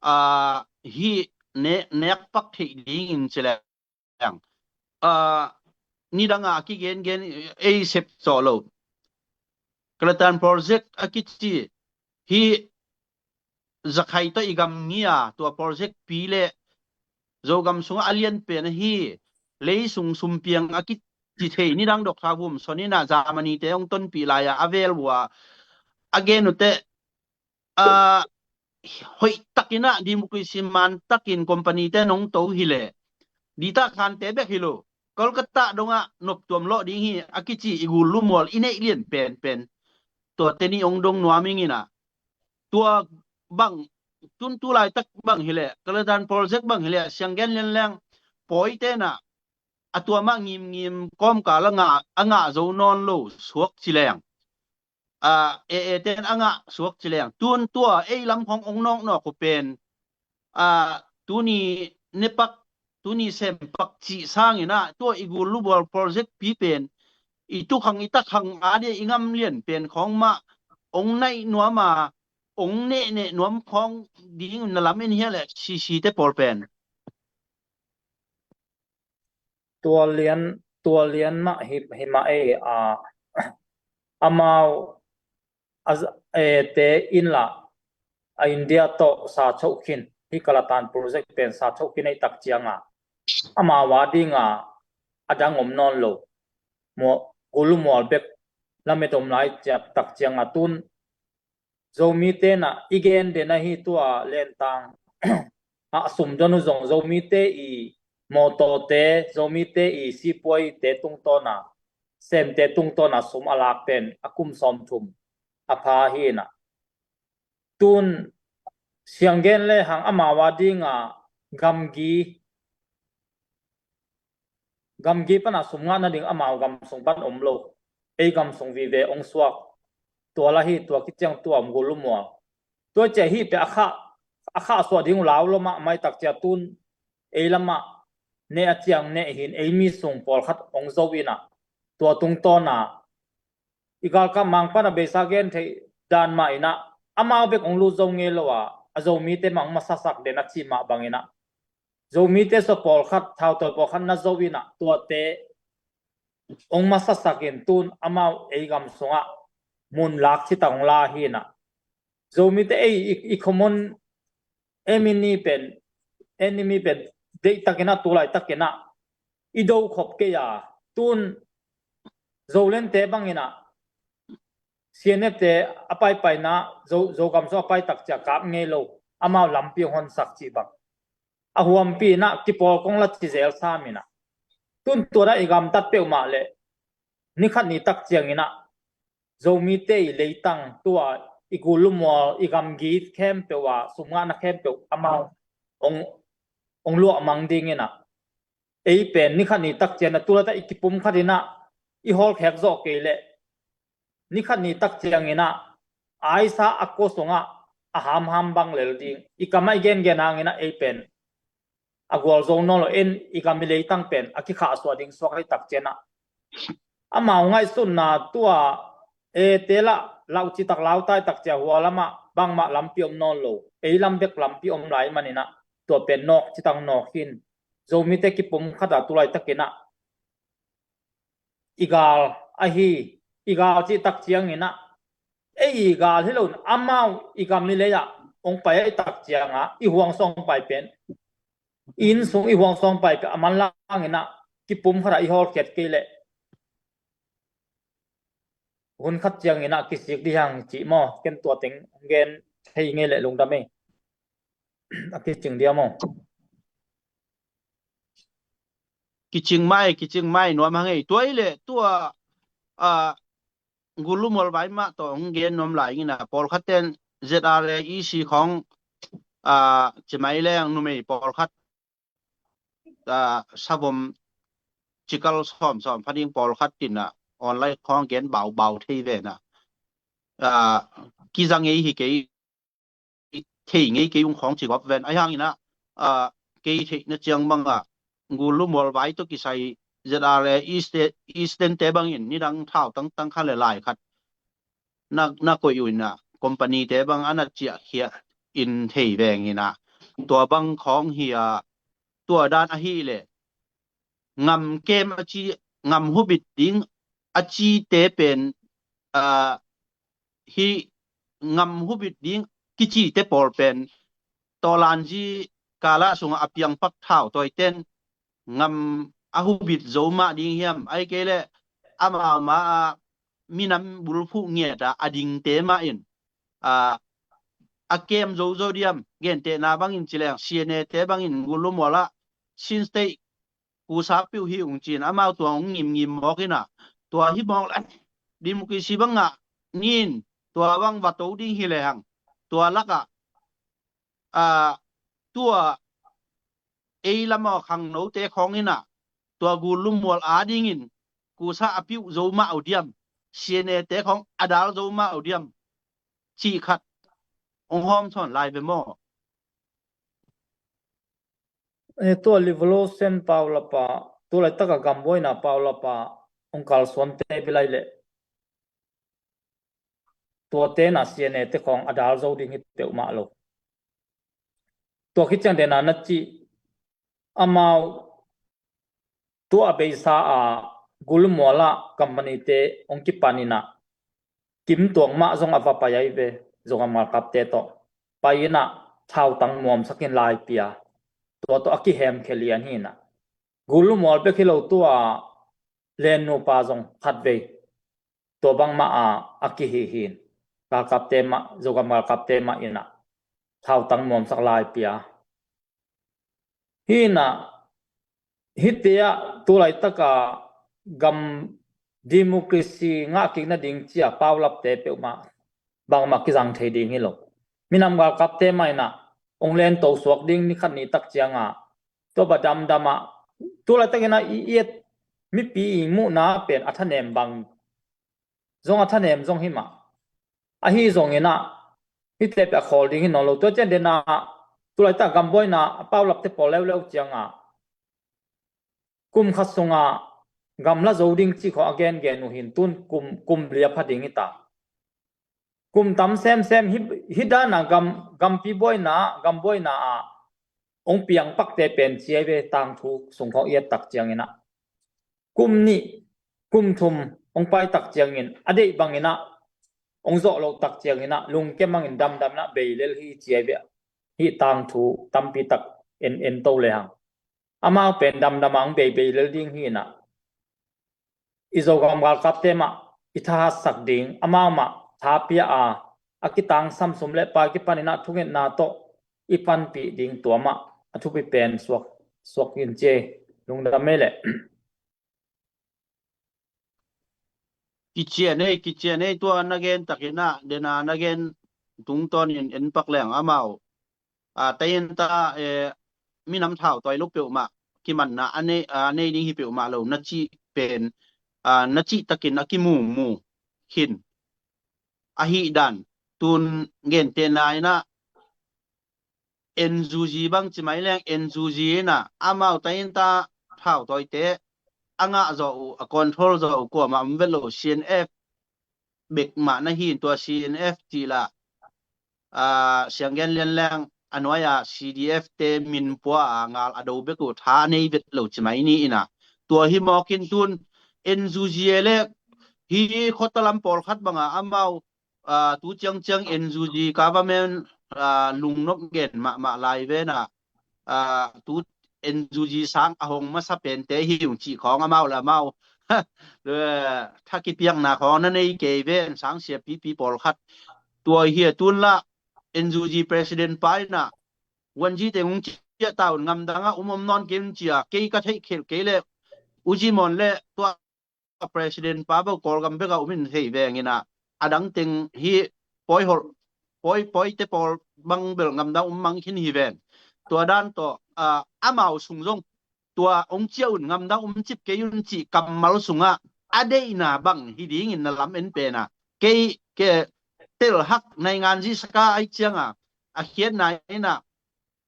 a, hi ne, nek pak theih dingin ci leng, a, nidanga a kigengen ei sep cawh lo. Kalatan project a kici hi. Zakhai tawh i gam ngia tua project pi le Zogam sungah a lianpen ahi, lei sung sumpiang a kici thei nidang Doctor Vum Son ina Germany te hong tonpih lai-a a vel uh a, a gen uh teh, a, hoih takin ah democracy man takin company te nong to hi le, dita khante bek hi lo, Kolkata dongah noptuam lawh ding hi a kici i gul lumual i neih lian penpen. tua teni ong dong nuam ing ina. Tua bang, tun tu laitak bang hileh, Kaladan project bang hileh, sianggen lianleng, pawi tenah, a tua mah ngimngim kawmkal a ngah, a ngah zo nawn lo suak ci leng. A, e, e ten a ngah suak ci leng. Tun tua, ei lam khong ong nawknawk uh pen. A, tuni nepak, tuni sempak cih sangin ah, tua i gul lumual project pi pen. I tukhang, i takhang a dia i ngam lian pen khong mah, ong naih nuam a, ong nehneh nuam khong ding na lam en hialeh, sisi te pawl pen. Tua lian, tua lian mah hi, hi mah ei, a, amau, a, e, te in lah, a India tawh sa choh khin, hi Kalatan project pen sa choh khin ei tak cianga. Amau a dinga, a dang om nawn lo. Mua, gul lumual bek, lamet om lai ciat tak cianga tun, Zomite na i gen den ahi tua lentang. A sum don uh zong Zomite i mawtawte, Zomite i sipuaite tungtawna, semte tungtawna sum a lak pen a kum sawmthum a pha hi na. Tun sianggen le hang amau a dinga gamgi, gamgi pana sum ngah nading amau gamsung pan om lo. Ei gamsung vive ong suak. Tua la hi, tua kiciang tua om gul lumual. Tua cia hi pe a khah, a khah suah ding uh lau lo mah mai tak cia tun. Ei lamah ne a ciang ne hin ei mi sung pawlkhat ong zo ina. Tua tungtawna i galkap mang pana beisa gen theih dan mah ina. Amau bek ong lut zo ngei lo a, a Zomite mah ong masasak den a cih mah bang ina. Zomite so pawlkhat, thautawi pawlkhat na zo ina, tuate ong masasakin tun amau ei gam sungah mun lak citak ong la hi na. Zomite ei i, i common enemy pen, enemy pen, deihtakin a, tulaitakina i do khop kei a, tun Zolente bangina, C N F te a paipaina, Zo, Zogam sung a paitak cia kap ngei lo, amau lampi honsak cih bang. A huampi ina kipawl kong la ci zel samina. Tun tuana i gamtat peuhmah le, nikhat ni tak ciangina, Zomite i leitang tua i gul lumual i gamgi khempeuh a, sumngahna khempeuh amau ong, ong luah mang dingina. Ei pen nikhat ni tak ciangina, tulata i kipum khatina, i hawlkhek zawh kei le. Nikhat ni tak ciangina, aisa a kua sungah a hamham bang lel ding. I kamah i gengen hangina ei pen a gualzo nawn lo in i gam i leitang pen a kikhahsuah ding suak ahi tak ciangina. Amau ngaihsutna tua e te lah lauh citak lautai tak cia hua lamah bangmah lampi om nawn lo. Ei lam bek lampi om lai manina tua pen nawk citak nawk hin. Zomite kipum khata tulaitakina i gal ahi, i gal cih tak ciangina ei i gal hi lo, amau i gam i lei ah ong pai ahi tak cianga i huang sung pai pen, inn sung i huang sung pai pen a manlangina kipum khata i hawlkhiat kei leh hun khat ciangina kisik dihang cih maw? Ken tua teng gen thei ngei leh lungdam ei. A kicing dia maw? Kicing mai, kicing mai nuam hang ei. Tua i leh tua a gulu mualvai mah tawh hong gen nuam lai ngina, pawlkhat ten Z R A E C khawng a cimai leng numei pawlkhat a savom cikal sawm sawm pha ding pawlkhat tina online khawng gen baubau thei vena a kizang ei hi kei thei ngei kei ung khawng ci gop ven. Ahi hangina a kei theihna ciang banga gulu mualvai tawh kisai Z R A Eastern te bangin nidang thau tangtang khat le lai khat na, na koih uh ina company te bang ana ciahkhia in thei vengina tua bang khawng hi a tua dan ahi le ngam kem a ci, ngam hubit ding a ci te pen a hi ngam hubit ding kici te pawl pen tawlanzi kala sunga a piangpak thau tawi ten ngam a hubit zo mah ding hiam? Ahi kei leh amau ma a minam bulphuh ngiata a dingte mah in a a kem zozo diam? Gentehna bangin ci leng C N A te bangin gulu muala sin state kusa piu hi ung cin amau tua ung ngimngim mawk ina tua hi mawk le democracy banga nin Tua bang va to ding hi lehang, tua lakah, ah, tua ei lam a khangnote khawng inah, tua Gul Lumual adingin kusa a piuh zo mah uh diam, C N A te khawng a dal zo mah uh diam, cih khat hong hawm sawn lai ve maw? Eh, tua revolution paulap a, tu laitak a gambuaina paulap a hong kalsuante bel ai leh, tuate na C N A te khawng a dal zo ding hi peuhmah lo. Tua khit ciang dena na cih, amau tua a beisa a Gul Lumual ah company te hong kipan inah, Kim Tuang mah zong a va pai ai ve, Zogam galkapte tawh pai inah, thautang muamsakin lai pia, tua tawh a kihemkhia lian hi inah, Gul Lumual bek hi lo, tua lennupa zong khatvei tua bangmah a, a kihih hi in, galkapte mah, Zogam galkapte mah inah thautang muamsak lai pia. Hi inah, hih te ah tu laitak a gam democracy ngah kik nading ci a paulapte peuhmah bangmah kizang thei ding hi lo. Minam galkapte mah inah hong lento suak ding ni khat ni tak ciang a, tua bang damdam ah, tu laitak inah i, i et, mipi i muhna pen a thanem bang zong, a thanem zong hi mah. Ahi zong inah, hihte peuh a khawl ding hi nawn lo. Tua ciang dena, tu laitak gambuaina a paulapte pawl leuleu ciang a, kum khat sung a gamla zo ding cih khawng a gengen uh hi in, tun kum, kum li a pha ding hi ta. Kum tam semsem hih, hih dan a gam, gampi buaina, gam buaina ah hong piang pakte pen ci ai ve, tangthu sung khawng i et tak ciang inah, kum nih, kum thum hong pai tak ciangin, a deih bang inah hong zawh loh tak ciang inah, lungkia mang in damdam inah bei lel hi ci ai ve. Hih tangthu tampi tak en, en to lehang, amau pen damdam a hong beibei lel ding hi inah, i Zogam galkapte mah i thahatsak ding, amau mah tha pia a, a kitangsam sum le pai kipan inah thungetna tawh i panpih ding, tua mah a thupi pen suak, suak in ci ei. Lungdam ei leh. Kician ei, kician ei, tua na gen tak inah, dena na gen tungtawnin en pak leng amau, a, tai in ta, eh, minam thau tawi lo peuhmah, kimanna a nei, a nei ding hi peuhmah lo na cih pen, a, na cih takin a kimumu khin. Ahih dan, tun gentehna inah N U G bang ci mai leng, N U G inah amau tai in ta thau tawite a ngah zawh uh, a control zawh uh kuamah om vet lo, C N F bek mah na hi in, tua C N F cih lah, ah, sianggen lian leng a nuai a C D F te min pua a ngal a do bek uh tha nei vet lo ci mai ni inah. Tua hi mawk in tun N U G e le hi khuata lam pawlkhat bang a amau, ah, tu ciangciang N U G government, ah, lungnop gen mahmah lai ven a, ah, tu N U G sang a hong masa pente hi ung cih khawng amau le amau, eh, tha kipiakna khawng na nei kei ven, sang sia pipi pawlkhat. Tua hi a tun lah N U G president pa inah, Wanji teng hong ciah ta un, ngamdang ah um om nawn kei un ci a, kei ka theih khelh kei leh U G Mon le tua president pa beuh Kawlgam bek a um in thei veng inah, a dang teng hi pawi holh, pawi, pawite pawl bang bel ngamdang um mang khin hi ven. Tua dan tawh, ah, amau sung zong tua hong ciah un, ngamdang um cip kei un cih kammal sungah a deihna bang hi dingin na lam en pen a, kei, kei telhak naingan zihsaka ai ciang a, a khiatna inah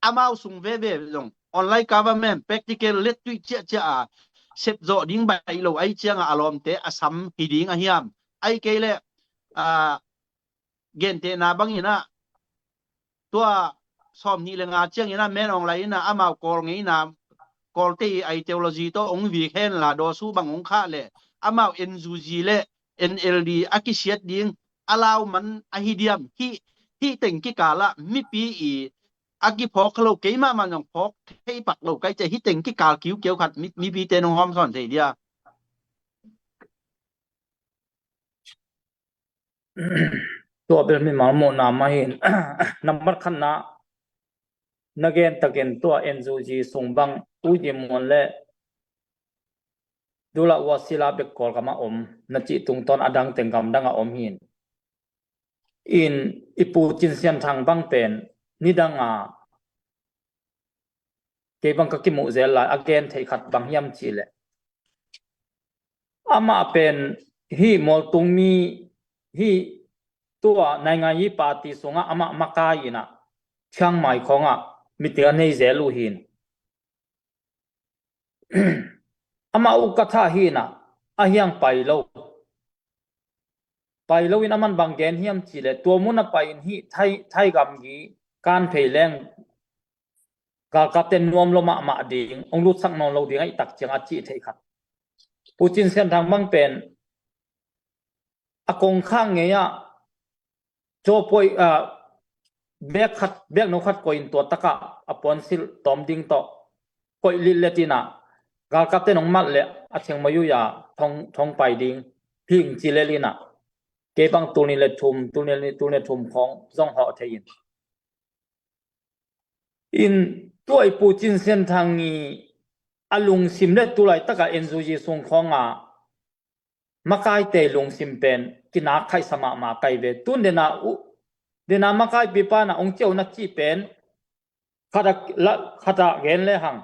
amau sung veve zong online government practical lettuih ciahciah a sep zawh ding baih lo ai ciang a, a lawmte a sam hi ding a hiam? Ai kei leh, ah, gentehna bang inah tua sawmnih le nga ciang inah Min Aung Hlaing inah amau Kawl ngei inah, Kawlte i ideology tawh hong vik hen la, dawsu bang hong khah leh amau N U G le N L D a kisiat ding a lau man ahi diam? Hih, hih teng kikal ah mipi i a kiphawk lo, keimah mah zong phawk thei pak lo kai cia, hih teng kikal kiukiau khat mi, mipite nong hawm sawn thei dia. Tua bel mimal muhna mah hi in, nambat khatna, na gen takin tua N U G sung bang U G Mon le Dula Wasila bek Kawlgam a om na cih tungtawn a dang teng gamdang a om hi in. In i Pu Cin Sian Thang bang pen nidanga kei bang ka kimuh zel lai a gen theih khat bang hiam cihleh, amah pen hih mualtung mi, hih tua naingan yi party sungah amah makai inah Chiang Mai khawngah meeting a nei zel uh hin. Amah uh ka thah hinah a hiang pai lo. Pai lo in aman bang gen hiam cihleh, tua mun a pai in hih Thai, Thai gamgi kan phei leng galkapte nuam lo mahmah ding, hong lutsak nawn lo ding a i tak ciang a cih theih khat. Pu Cin Sian Thang bang pen a kongkhak ngei ah cawpuai, ah, bek khat, bek no khat koih in tua takah a puansilh tawm ding tawh koih lillet inah galkapte nong mat leh a theng mayuya thong, thong pai ding hing ci lel inah kei bang tul nih le thum, tul nih, tul nih le thum khawng zong hawh thei in. In tua i Pu Cin Sian Thang i a lungsim le tulaitakah N U G sung khawngah makaite lungsim pen kinak khaihsa mahmah kai ve. Tun dena uh, dena makaipipa na ong ciau na cih pen khat a, la, khat a gen le hang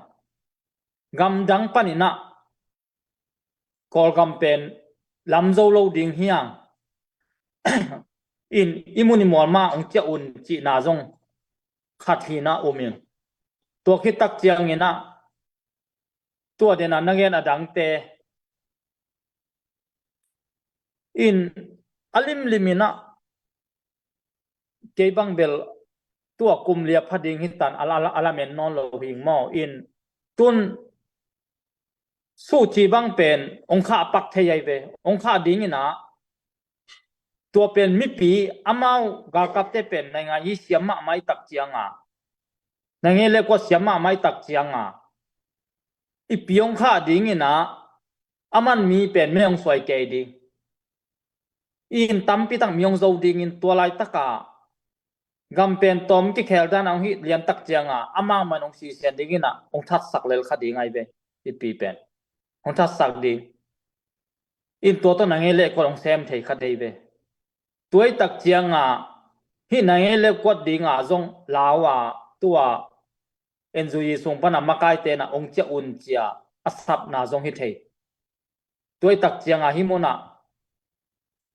gamdang paninah Kawlgam pen lam zo lo ding hiang in i mun i mual ma ong ciah un cihna zong khat hinah um in. Tua khit tak cianginah tua dena na gen a dangte in a limlim inah kei bang bel tua kum liap pha ding hitan a la, a la, a lamen nawn lo hing maw in tun suci bang pen ong khah pak thei ai ve. Ong khah ding inah tua pen mipi amau galkapte pen naingan yi siam mahmah i tak cianga, naingan le kuat siam mahmah i tak cianga i piong khah ding inah aman mi pen me ong suai kei ding. In tampi tak mi ong zo dingin tua laitaka gam pen tawm kikhel dan a ong hih lian tak cianga amau man ong sisian ding inah ong thatsak lel kha ding ai ve. I pi pen ong thatsak ding. In tua tawh na ngei le kuat ong sem thei kha dei ve. Tua i tak cianga hih na ngei le kuat dinga zong lau a tua N U G sung pana makaite na ong ciah un cia a sapna zong hi thei. Tua i tak cianga hih munah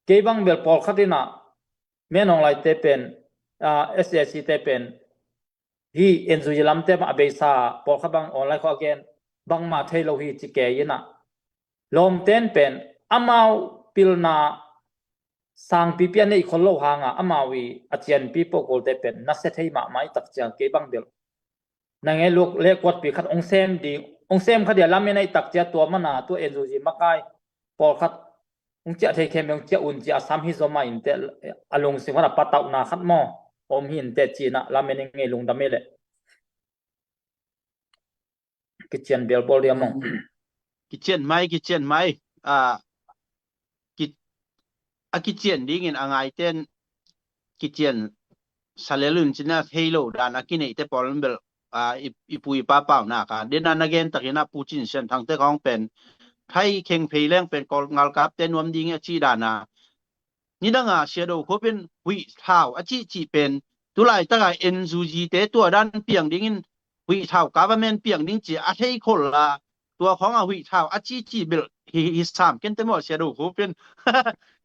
kei bang bel pawlkhat inah Menawng Laite pen, ah, S A C te pen hih N U G lamte mah a beisa pawlkhat bang online khawh a gen bangmah thei lo hi ci kei inah lawmten pen amau pilna sangpipi a neih khol lo hanga amau i a cianpi pawhkulte pen nasia thei mahmah i tak ciang kei bang bel na ngei luk le kuatpi khat ong sem ding, ong sem kha dia lamen a i tak cia tua mana tua N U G makai pawlkhat ong ciah thei khem ong ciah un cia a sam hi zaw mah in teh a lungsim khat a patauhna khat maw om hi in teh cinah lamen i ngei lungdam i leh. Kician bialbawl dia mong. Kician mai, kician mai. A, ki, a kician dingin a ngaiten kician salelun cina thei lo dan a kineihte pawl bel, a, i, i pu i pa paunak a dena na gen takin a Pu Cin Sian Thangte kong pen Thai kheng phei leng pen Kawl galkapte nuam ding a ci dan a nidanga Sia Do Khup in huih thau a cihcih pen tulaitaka N U G te tua dan piang dingin huih thau government piang ding ci a thei khol la tua khawng a huih thau a cihcih belh hi, hi sam kente maw Sia Do Khup in.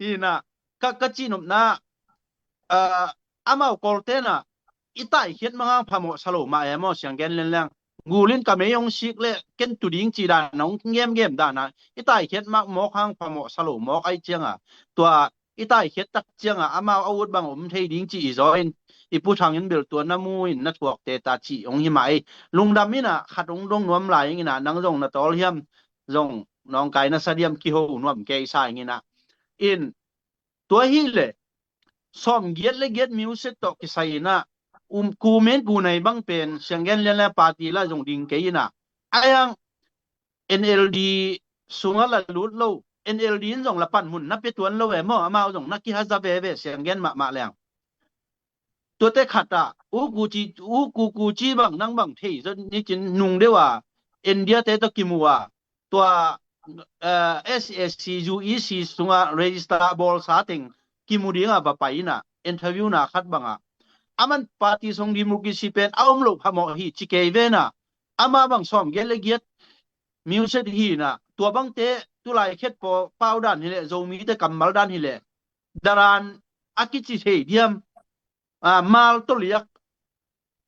Hina ka, ka cihnopna, ah, amau Kawltena i taikhiat mangang phamawh sa lo mah e maw siang gen lenleng gulin ka mei hong sik le ken tu ding ci dan hong ngemngem dan a i taikhiat mah mawk hang phamawh sa lo mawk ai cianga tua i taikhiat tak cianga amau a ut bang om thei ding ci i zaw in i Pu Thang in bel tua na mu in na thuakte ta ci hong hi mah ei. Lungdam inah khat hong dong nuam lai inginah nang zong na tawl hiam zong nawngkai na sa diam kiho nuam kei sa inginah in tua hi le sawm giat le giat music tawh kisai inah um kumen kunai bang pen siang gen lian le party la zong ding kei inah a yang N L D sungah la lut lo, N L D in zong la panmun na pia tuan lo e maw amau zong na kihaza veve siang gen mahmah leng. Tuate khatah u kuci, u kukuci bang nang bang thei zot nicin nung deuh a India te tawh kimu a tua, eh, S A C U E C sungah register a bawlsa teng kimu dinga va pai inah interview na khat bangah, aman party sung democracy pen a om lo phamawh hi ci kei vena, ama bang sawm giat le giat muset hi na, tua bangte tulai khet pau dan hileh, Zomite kammal dan hileh, dalan a kici thei diam, a, mal toliak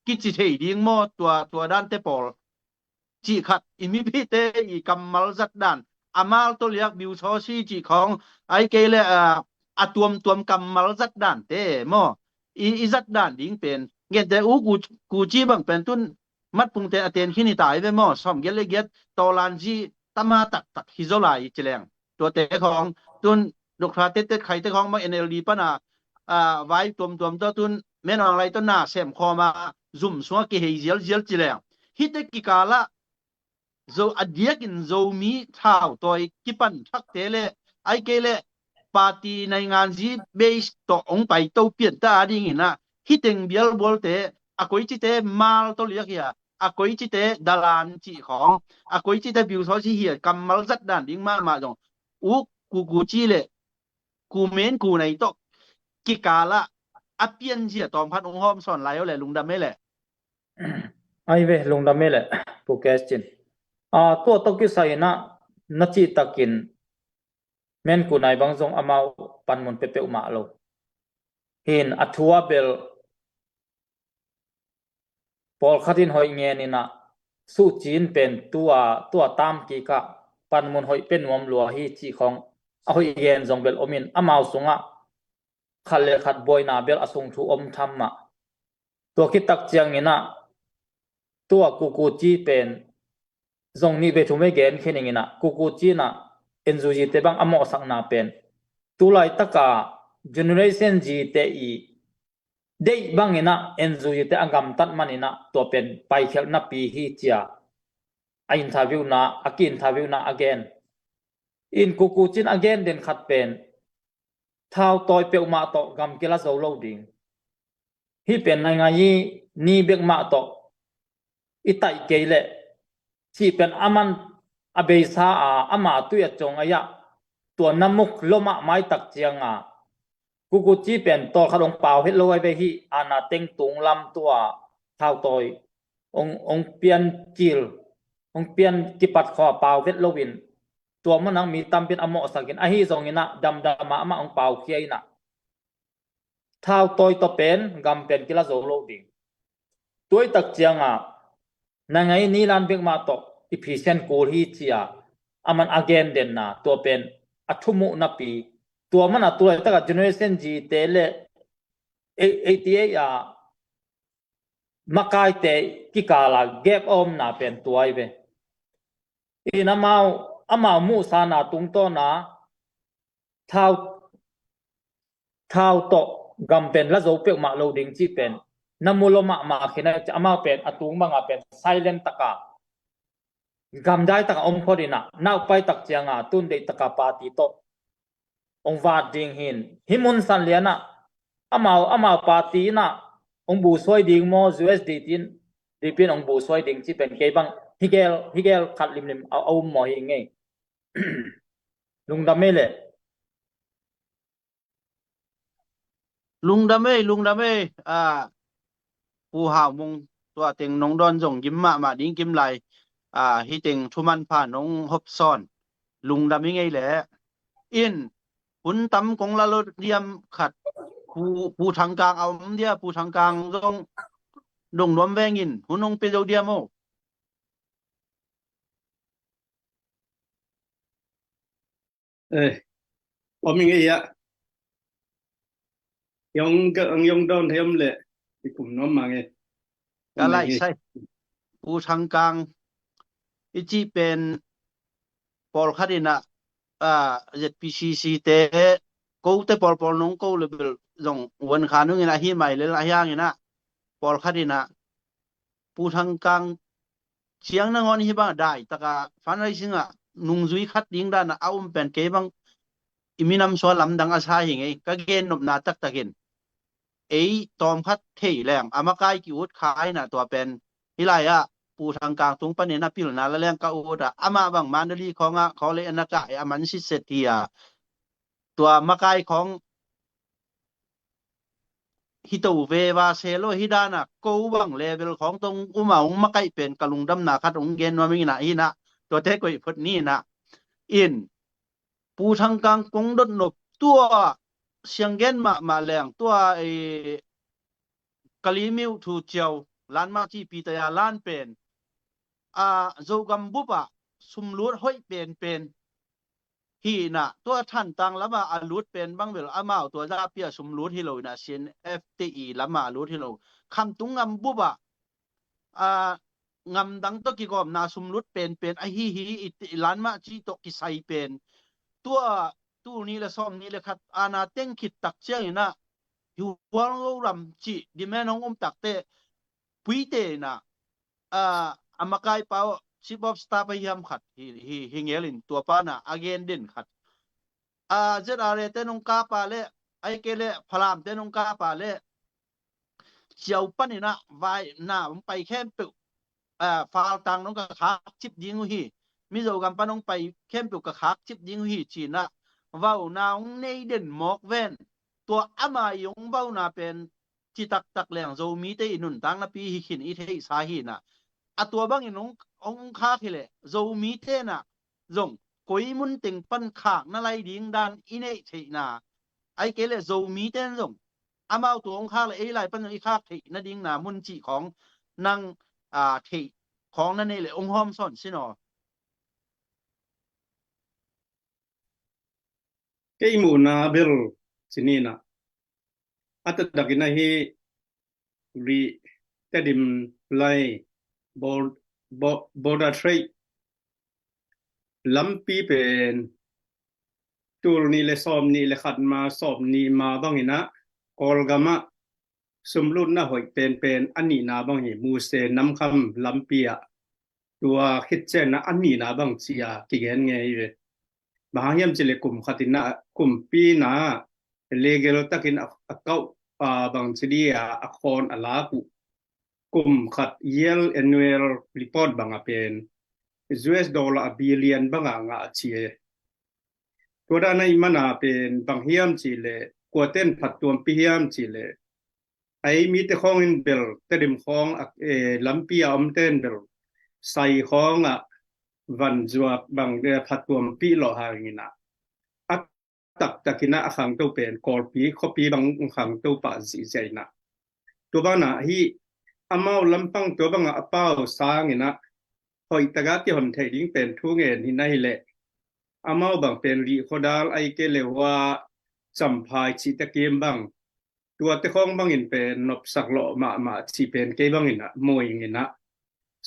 kici thei ding maw, tua, tua dante pawl cih khat, i mipite i kammal zat dan, a mal toliak biusawsi cih khawng, ai kei le, a, a tuamtuam kammal zat dante maw, i, i zat dan ding pen, gente u ku, kuci bang pen tun matpungte a ten khin hi tai ve maw, sawm giat le giat tawlanzi tama taktak hi zo lai ci leng. Tuate khawng tun Doctor Tet Tet Khaite khawng bang N L D pana, a, vai tuamtuam tawh tun Min Aung Hlaing tawh na sem khawma zum sungah kihei zialzial ci leng. Hite kikalah Zo a diakin Zomi thautawi kipan thakte le ai kei le party nainganzi base tawh hong paito pian ta a dingin ah, hiteng bialbualte, a koicite mal toliak hi a, a koicite dalan cih khawng, a koicite biusawsi hi a, kammal zat dan ding mahmah zong, u kukuci le kumen kunai tawh kikalah a pianzia tawmkhat hong hawm sawn lai aw le, lungdam ei le. Ai ve, lungdam ei le, Pu Kes Cin. A, tua tawh kisai inah na cihtakin men kunai bang zong amau panmun peuhmah lo. Hin a thu a bel pawlkhat in hoih ngen inah suhcin pen tua, tua tam kikah panmun hoih pe nuam lua hi cih khawng a hoih gen zong bel om in amau sungah khat le khat buaina bel a sung thu om tham mah. Tua kitak ciang inah tua kukuci pen zong nih vei thum vei gen khin ing inah kukuci inah N U G te bang a mawhsakna pen tulaitaka Generation Z te i deih bang inah N U G te a gamtat man inah tua pen paikhelh napi hi cia a interview na, a ki-interview na a gen. In kukuci in a gen den khat pen thautawi peuhmah tawh gam kila zo lo ding. Hih pen naingai ni bek mah tawh i taih kei leh cih pen aman a beisa a, ama tui a cong a iah tua namuk lomah maitak cianga kukuci pen tawlkhat hong pau het lo ai ve hi. Ana teng tung lam tua thautawi hong, hong pian kil, hong pian kipat khaw pau het loin tua manang mi tampin a mawhsakin ahi zong inah damdama amah hong pau khia inah thautawi tawh pen gam pen kila zo lo ding. Tuaitak cianga nangai ni lan bek mah tawh i phisian kul hi cia aman a gen denna tua pen a thumuh napi, tua mana tulaitaka Generation Z te le eighty eight a makaite kikala gap a omna pen tuai ve. In amau, amau muhsana tungtawna thau, thau tawh gam pen la zo peuhmah lo ding cih pen na mu lo mahmah khin a, amau pen a tung banga pen silent taka gamdai taka om phot inah naupai tak cianga tun deih taka party tawh hong vat ding hin. Hih mun san lianah amau, amau party inah hong busuai ding maw, U S D T in, D P in hong busuai ding cih pen kei bang higel, higel khat limlim a, a um maw hi ngei. Lungdam ei le. Lungdam ei, lungdam ei. A, Pu Hau Mung, tua teng nong dawn zong gim mahmah ding kim lai. A, hih teng thuman pha nong hop sawn. Lungdam i ngei le. In, hun tam kong la lo diam khat. Pu, Pu Thang Kang a om dia, Pu Thang Kang zong dong nuam vengin hun hong pe zo diam o. Eh, om ing ei ah. Yong, yong dawn thei om le i kum nuam mang ei. Ka lai sai. Pu Thang Kang i cih pen pawlkhat inah, a, Z P C C te, kote pawlpawl nong ko le bel zong uan kha nungin ahi mai lel ahi hanginah pawlkhat inah Pu Thang Kang ciang nangawn hih bang daitaka fundraising ah nungzui khat ding dana a um pen kei bang i minam sua lamdang a sa hi ngei. Ka gen nopna taktakin ei tawmkhat thei leng a makai ki-ut kha inah tua pen hih lai-ah Pu Thang Kang tung panin a pilna la leng ka ut ah amah bang Mandalay khawngah khaw le na kah a man sitset hi a, tua makai khawng hi to ve va se lo hi dan a, ko bang level khawng tawh um a hong makaih pen ka lungdamna khat hong gen nuam ing in ah, hi in ah, tuate koih phot ni in ah. In Pu Thang Kang kong dot nop tua siang gen mahmah leng tua, eh, Kalaymyo Thu Ciau, Lanma Ci Pi Taya Lan pen, a, Zogam bup ah sumlut hoih penpen hi in ah, tua Thantlang lam ah a lut pen bang bel amau tua zapi a sumlut hi lo in ah, C N F te i lam ah a lut hi lo. Khamtung ngam bup ah, a, ngam dang tawh kigawmna sumlut penpen ahi hi, i, i Lanma Ci tawh kisai pen. Tua tul nih le sawm nih le khat ana teng khit tak ciang in ah, hi Hualngo ram cih demand hong um tak teh, Puite in ah, a, a makaipa uh Chief of Staff ahi hiam khat hi, hi, hi ngel in, tua pa in ah a gen den khat. A, Z R A te nong kap a leh, ahih kei leh Falam te nong kap a leh, Ciau pan in ah vai na hong pai khempeuh, a, Faltang nong ka khak cip ding uh hi. Mizo gam pan nong pai khempeuh ka khak cip ding uh hi ci in ah, vauna hong nei den mawk ven. Tua ama i hong vauna pen ci taktak leng Zomite i nuntakna pi hi khin i theihsa hi in ah. A tua bangin hong, hong khak hi leh Zomite in ah zong koi mun teng pan khak na lai ding dan i neih theihna. Ahih kei leh Zomite in zong amau tua hong khak leh ei lai pan zong i khak theih nading na mun cih khawng nang, a, theih khawng na neih leh hong hawm sawn sin aw. Kei muhna bel ci ni in ah, a taktak in ah hi Rih, Tedim, Lai, Bor-, Bor-, Border Trade lampi pen tul nih le sawm nih le khat ma, sawm nih ma bang in ah Kawlgam ah sumlutna hoih penpen a nihna bang hi, Muse Namkham lampi ah. Tua khit ciang in ah a nihna bang ci a kigen ngei ve. Bang hang hiam cih leh kum khat in ah, kumpi in ah legal takin a, a kauh, a, bang ci dih a, a khawn a lak uh. Kum khat year annual report bang a pen U S dollar a billion bang a ngah a ci e. Tua dan ahih man a pen bang hiam cih leh, kuate'n phattuampih hiam cih leh, ei mite khawng in bel, Tedim khawng a, eh, lampi a omte'n bel sai khawng ah van zuak bang, eh, phattuampih lawh hang in ah, a taktak in ah a khangto pen Kawlpi khuapi bang khangto pah zihziah in ah. Tua ban ah hi amau lampang tua bang ah a pau sang in ah hoih tak a kihon theih ding pen thu ngen hi na hi leh, amau bang pen Rih khuadal, ahih kei leh Hua, Champhai cihte kim bang, tuate khawng bangin pen nopsak lawh mahmah cih pen kei bangin ah mu ing in ah.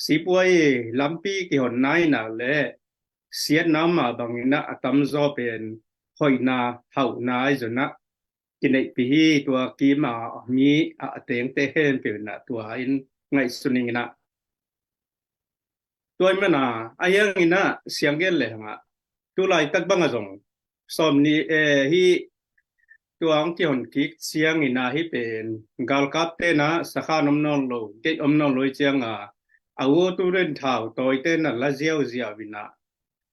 Sipuai lampi kihonna in ah leh siatna mah bangin ah a tamzaw pen hoihna, hauhna ahi zong ah kineihpih hi. Tua kim a mi a, a tengte khempeuh in ah tua in ngaihsun ing in ah. Tua ahih man a, a hiang in ah siang gen lehang ah, tu laitak bang ah zong sawm nih, eh, hi tua hong kihon kik ciang in ah hi pen galkapte'n ah sakhan om nawn lo, gate om nawn lo hi ciang a, a utu ren thau tawite'n ah la ziauziau in ah,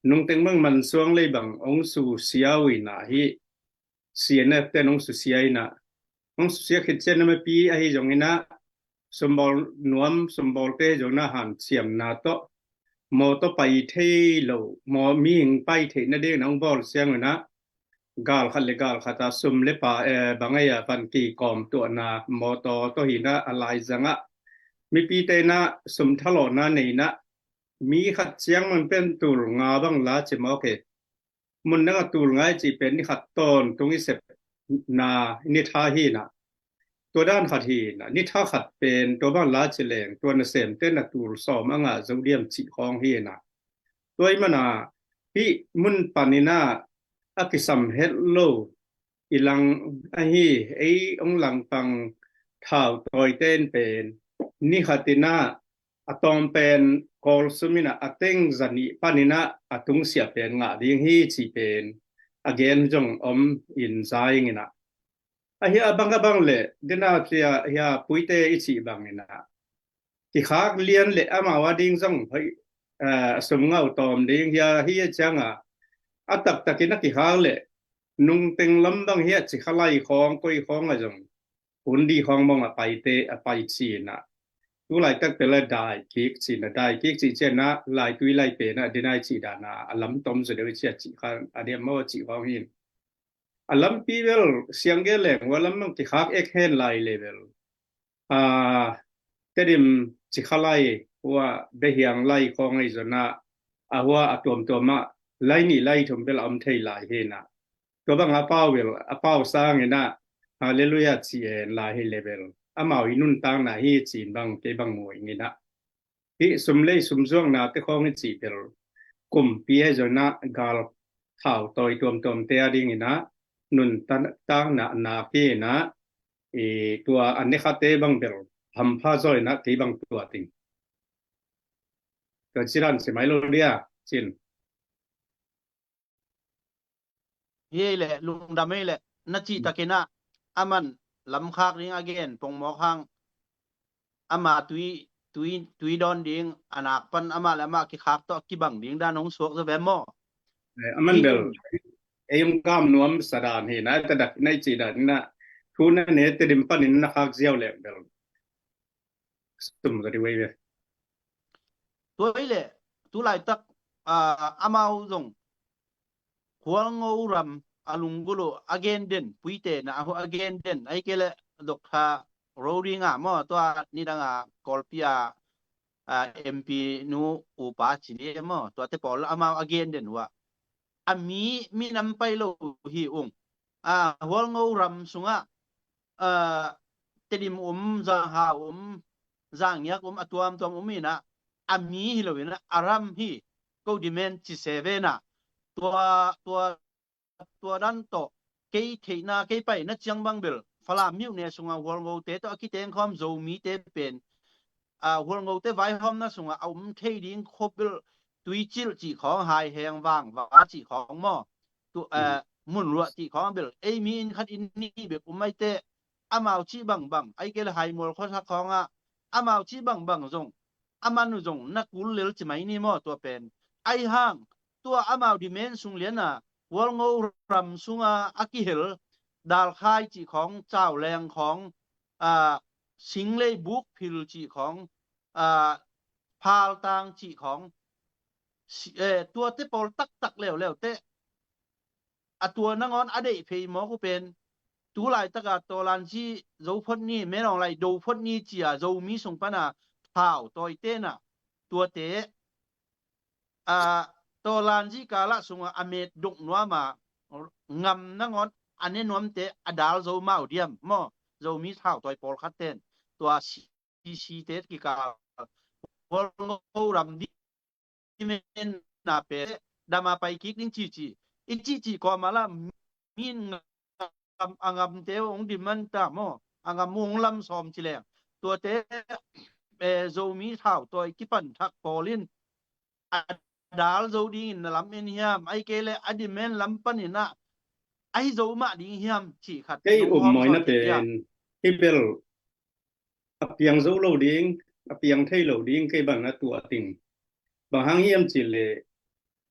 nungteng bang mansuang lei bang hong susia uh in ah hi, C N F te'n hong susia in ah, hong susia khit ciang a mipi ahi zong in ah, sumbawl nuam, sumbawlte zong in ah hanciamna tawh, mawtaw pai thei lo, maw, mihing pai theih nading in ah hong bawl ciang in ah, gal khat le gal khat a sum le pai, eh, bang ahi a van kikawm tuahna, mawtaw tawh hi in ah a laizang ah mipite in ah sum thalawhna nei in ah, mi khat ciang man pen tul nga bang la ci mawk e. Mun dang a tul nga i cih pen ni khat tawntung i sepna ni tha hi in ah. Tua dan khat hi in ah, ni tha khat pen tua bang la ci leng, tua nasemte'n ah tul sawm a ngah zo diam cih khawng hi in ah. Tua ahih man a, hih mun pan in ah a kisam het lo i lang ahi, ei hong langpang thau tawite'n pen ni khat in ah a tawm pen Kawl sum in ah a teng za nih pan in ah a tungsiah pen ngah ding hi cih pen a gen zong om in za ing in ah. A hia bang a bang leh, dena cia hia puite i cih bang in ah, kikhak lian leh amau a ding zong hoih, eh, a sum ngau tawm ding hia hi a ciang a, a taktak in a kikhak leh nungteng lam bang hi a ci kha lai khawng koi khawng a zong Hun di khawng mong a paite a pai ci-in ah, tu laitak pen la dai kik ci-in ah, dai kik cih ciangin ah laitui lai pen ah dinai cih dan ah a lam tom zaw deuh i ci a, cih kha a diam maw cih khawng hi. A lampi bel siang gen leng hua lam bang kikhak ek hen lai le bel, a, Tedim Cikha lai hua, Behiang lai khawng ahi zongin ah, a hua a tuamtuam ah lai nih lai thum bel a om thei lai hi in ah, tua bang a pau bel a pau sangin ah Halleluiah ci en lai hi le bel, amau i nuntakna hi ci-in bang kei bang mu ing in ah, hih sum lei sum zuakna te khawng i cih bel, kumpi ahi zongin ah gal thau tawi tuamtuam te a dingin ah nuntakna nak hi in ah, i tua a ne kha te bang bel hampha zaw in ah kei bang tua ting. Tua ci dan ci mai lo dia, cin. Hi ei leh, lungdam ei leh, na cih takin ah, aman lamkhak ding a gen pongmawk hang, ama tui, tui, tui dawn ding, a nak pan ama le ama kikhak tawh kibang ding dan hong suak zaw ve maw? Eh, aman bel, ei hong kam nuam sa dan hi na, ta dak na i cih dan na, thu na ne Tedim panin na khak ziau leh bel sum ka di wei ve. Tua hi leh, tu laitak, ah, amau zong Hualngo ram a lunggulh uh a gen den, puite na a gen den, ahih kei leh Doctor Rowling ah maw, tua nidang a Kawlpi a, ah, M P nu upa ci ni maw, tuate pawl amau a gen den uh ah, a mi, minam pai lo hi ung. Ah, Hualngo ram sungah, ah, Tedim um, Zanghau um, Zangiak um, a tuamtuam um in ah, a mi hi lo in ah, a ram hi, ko demand ci se ve na. Tua, tua, tua dan tawh kei theihna, kei paina ciang bang bel Falam myone sungah Hualngote tawh a kiteng khawm Zomite pen, ah, Hualngote vaihawmna sungah a um thei ding khop bel Tuicilh cih khawng, Haiheng, Vangva cih khawng maw, tu, eh, Munruah cih khawng bel ei mi inn khat inn nih bek um maite, amau cih bangbang, ahih kei leh Haimual khuasak khawngah amau cih bangbang zong, a man uh zong na kul lel ci mai ni maw, tua pen. Ahi hang, tua amau demand sung lian a, Hualngo ram sunga a kihel, Dalkhai cih khawng, Cauleng khawng, ah, Singlei Bukphil cih khawng, ah, Phaltang cih khawng, si-, eh, tuate pawl taktak leuleu te, a tua nangawn a deih phei mawk uh pen, tu laitaka Tawlanzi Zo phot ni, Menawng lai Do phot ni ci-a Zomi sung pana thau tawi tena, tuate, a, Tawlanzi kala sunga a met dok nuama ngam nangawn a ne nuamte a dal zo mau diam maw? Zomi thau tawi pawlkhat ten tua C C te kikal Hualngo ram di men na pe dama pai kik ding cici i cici kawma la min ngam, a ngamte hong demand ta maw? A ngam hong lam sawm ci leng tuate, eh, Zomi thau tawi kipan thak pawl in a dal zo dingin na lam en hiam? Ahih kei leh a demand lam panin ah ahi zo mah ding hiam cih khat kei um mawina pen hi bel, a piang zo lo ding, a piang thei lo ding kei bang na tuah ding. Bang hang hiam cih leh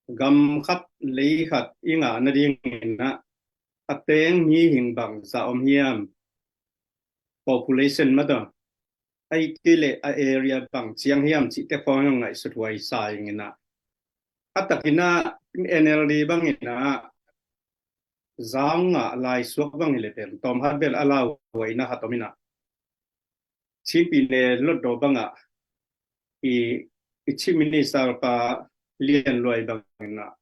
gam khat lei khat i ngah nadingin ah a teng mihing bangza om hiam, population mah tawh, ahih kei leh a area bang ciang hiam cihte khawng ngaihsut huai sa ing in ah, a takin ah N L D bangin ah zau ngah lai suak bang hi leh pen tawm hat bel a lauhuaina hat om in ah, Chin pyine Hluttaw bangah i, i Chief Minister pa Lian Luai bangin ah,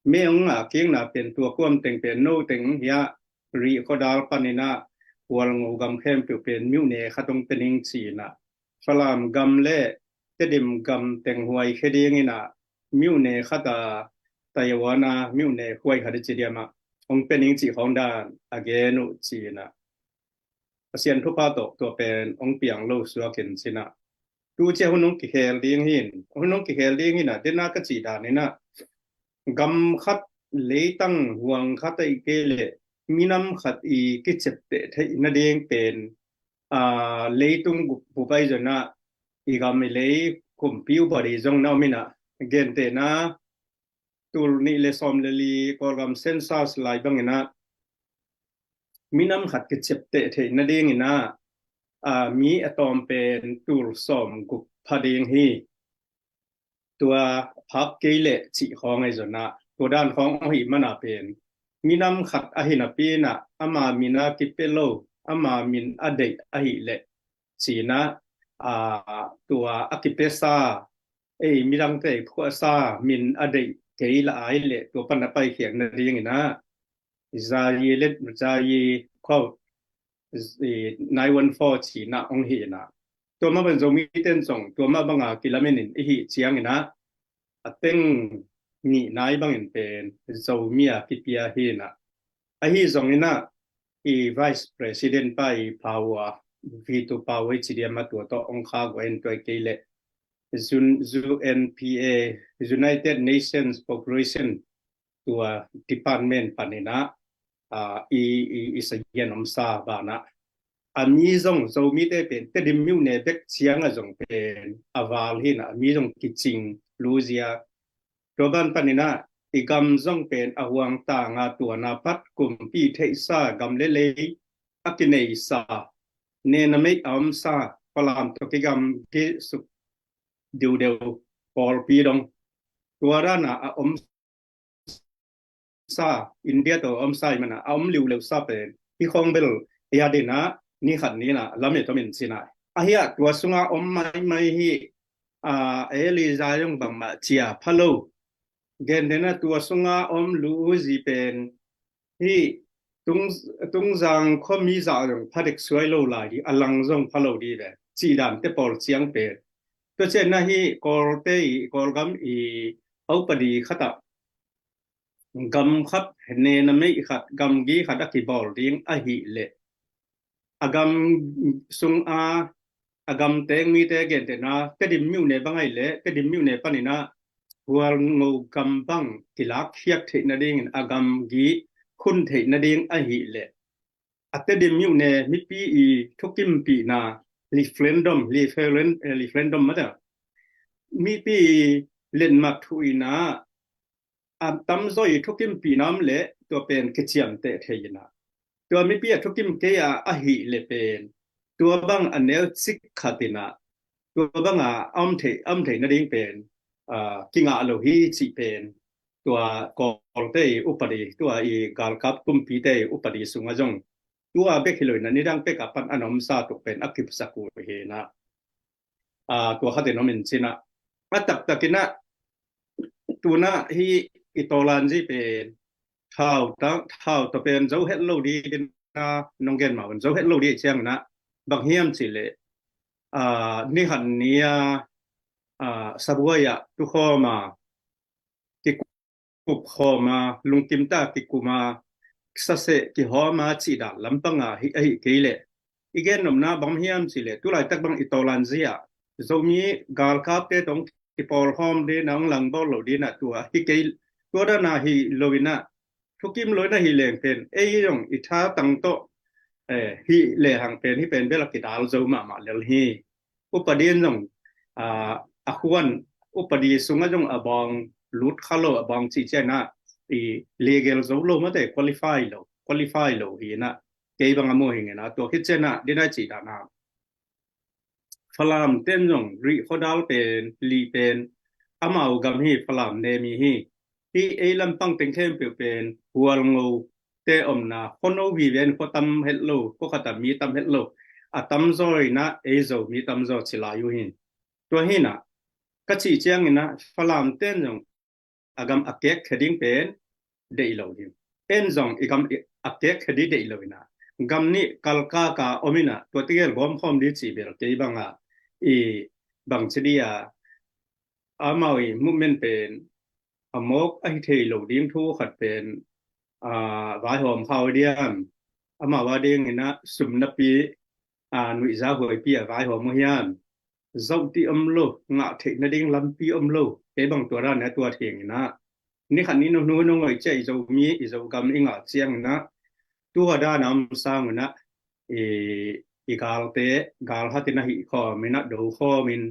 me hong ngah kikna pen tua kuam teng pen no teng hia, Rih khuadal panin ah Hualngo gam khempeuh pen myone khat hong pe ning ci-in ah, Falam gam le Tedim gam teng huai khe dingin ah myone khat a, Taiwan a myone huai khat i ci diam ah hong pe ning cih khawng dan a gen uh ci-in ah, Pasian thupha tawh tua pen hong piang lo suak in ci-in ah, tu ciang hun hong kikhel ding hi in, hun hong kikhel ding hi in ah, dena ka cih dan in ah, gam khat leitang huang khat ahih kei leh minam khat i kiciapteh theih nading pen, aa, leitung bup, bup ahi zongin ah i gam i lei kumpi uh body zong na om in ah, gentehna tul nih le sawm le li Kawlgam census lai bangin ah minam khat kiciapteh theih nadingin ah, aa, mi a tawm pen tul sawm guk pha ding hi. Tua phak kei leh cih khawng ahi zongin ah, tua dan khawng ahi mana pen minam khat ahi napi in ah ama min a kipia lo, ama min a deih ahih leh ci-in ah, aa, tua a kipiasa, ei, midangte phuasa min a deih kei la ai leh tua pan a paikhiat nadingin ah, Zayi le Zayi khawng, nine one four ci-in ah hong hi in ah, tua mah bang Zomite in zong tua mah banga kilamen in i hih ciangin ah, a teng nih nai bangin pen Zomi a kipia hi in ah, ahi zongin ah i Vice President pa i pau a, Vitu Pau i ci diam a, tua tawh hong kha guai in tua kei leh Zun-, U N P A, United Nations Population, tua department panin ah, aa, i, i, i sagian omsa banah, a mi zong Zomite pen Tedim myone bek ciang a zong pen a val hi in ah, a mi zong kicing luzia. Tua ban panin ah i gam zong pen a huangtang a, tua na pat kumpi theihsa, gam le lei a kineisa, nena meih a omsa, Falam tawh kigamgi suk diudeu pawlpi dong, tua dan a a om sa, India tawh a om sa i mana a om liuleu sa pen hi khawng bel, ei a dingin ah ni khat ni in ah lamet om in ci-in ah, ahi ah tua sunga om maimai hi. Aa, Elijah zong bangmah cia pha lo. Gentehna tua sunga om lu u zi pen hi Tung, Tungzang khuami zah zong pha dek suai lo lai ding, a lang zong pha lo ding ve, cih dante pawl ciang pen. Tua ciangin ah hi Kawlte i, Kawlgam i a upadi khat ah gam khat, nena meih khat, gamgi khat a kibawl ding ahih leh, a gam sunga a gam teng mite, gentehna Tedim myone bang ahih leh Tedim myone panin ah Hualngo gam bang kilakkhiat theih nadingin, a gamgi khun theih nading ahih leh, a Tedim myone mipi i thukimpihna, referendum, referen-, eh, referendum mah ta, mipi i letmat thuhna, a tamzaw i thukimpihna om leh tua pen kiciamteh thei in ah, tua mipi a thukim kei a ahih leh pen tua bang a neu cik khat in ah, tua bang a om thei, om thei nading pen, aa, kingah lo hi cih pen tua Kawlte i upadi, tua i galkap kumpite i upadi sungah zong tua bek hi lo in ah, nidang pek a pan a na omsa tuk pen a kipsak uh hi in ah, aa, tua khat in om in ci-in ah, a taktak in ah, tu-in ah hi i tawlanzi pen thau ta, thau tawh pen zo het lo ding in ah, nong gen mah un zo het lo ding ciangin ah, bang hiam cih leh, aa, ni khat ni a, aa, sabuai ah tukhawm a, kikup khawm a, lungkim ta kikum a, saseh kihawm a cih dan lampang a hi, ahih kei leh, i gen nopna bang hiam cih leh, tu laitak bang i tawlanzi ah Zomi galkapte tawh kipawlkhawm ding in ah, hong langbawl lo ding in ah, tua hi kei, tua dan a hi lo in ah, thukim lo in ah hi leng pen ei zong i tha tang tawh, eh, hi lehang pen hi pen bel a kidal zo mahmah lel hi. Upadi in zong, aa, a khuan, upadi sungah zong a bawng lut kha lo, a bawng cih ciangin ah i legal zo lo mate, qualify lo, qualify lo hi in ah, kei bang a muh hi ing in ah, tua khit ciangin ah ding a cih dan a, Falam ten zong Rih khuadal pen, Lih pen amau gam hi, Falam ne mi hi. Hi ei lampang teng khempeuh pen Hualngo te omna, khuano vive in khua tam het lo, khua khat ah mi tam het lo, a tamzaw in ah ei Zomi tamzaw ci lai uh hi. Tua hi in ah, ka cih ciangin ah Falam ten zong a gam a kekkhia ding pen deih lo ding. En zong i gam i, a kekkhia ding deih lo in ah, gam nih kalkak a om in ah, tua tegel gawmkhawm ding cih bel kei bang a, i bang ci ding a, amau i movement pen a mawk ahi thei lo ding thu khat pen, aa, vaihawm kha uh diam, amau a dingin ah sum napi, aa, nuihza huaipi a vaihawm uh hiam, zohti om lo, ngah theih nading lampi om lo, kei bang tua dan a tua theng in ah, ni khat ni nung nung oi cia i Zomi, i Zogam i ngah ciangin ah, tua dan a om sang un ah, i, i galte, gal hat in ah hih khawm in ah, do khawm in,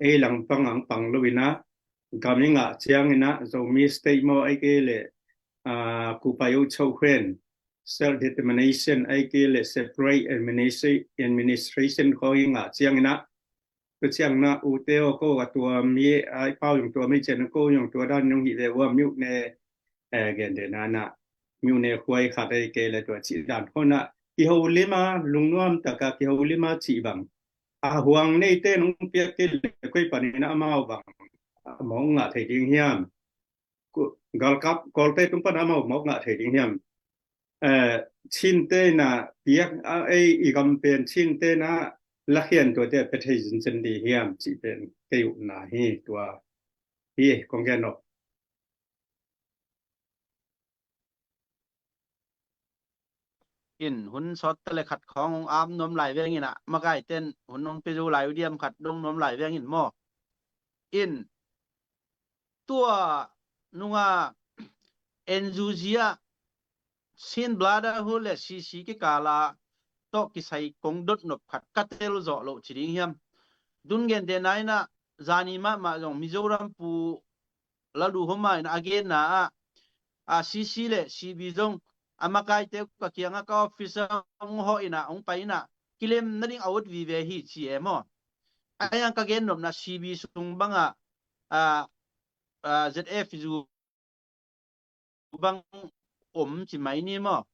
ei lampang ang pang lo in ah, gam i ngah ciangin ah, Zomi state maw, ei kei leh, aa, kupai uh choh khen, self determination ai kei le separate administration khawng i ngah ciangin ah, tua ciangin ah ute aw, ko a tuam hi, a i pau zong tuam hi ciangin ko zong tua dan zong hi ve ua, myone, eh, gentehna in ah myone khuai khat ai kei le tua cih dan khawng ah kiho lim a, lungnuam taka kiho lim a cih bang a huang neite nong piak kei le koi panin ah amau bang mawk ngah thei ding hiam? Galkap Kawlte tung pan amau mawk ngah thei ding hiam? Eh, Chinte na piak a, ei i gam pen Chinte na lakhian tuate pia thei cincin ding hiam cih pen kei upna hi. Tua hi kong gen nop. In hun sawt ta le khat khawng hong ap nuam lai veng in ah, makaiten hun hong pia zo lai uh diam khat dong nuam lai veng in maw. In tua nunga N U G ah Chin Brotherhood le C C kikala tawh kisai kong dot nop khat ka tel zawh loh ci ding hiam? Tun gentehna in ah zani mahmah zong Mizoram pu Lalu Homa in a genna ah, a C C le C B zong a makaite ka kiangah ka office ah hong hawh in ah hong pai in ah kilem nading a ut vive hi ci e maw. A yang ka gen nopna C B sung bangah, a, a, Z F zu bang om ci mai ni maw.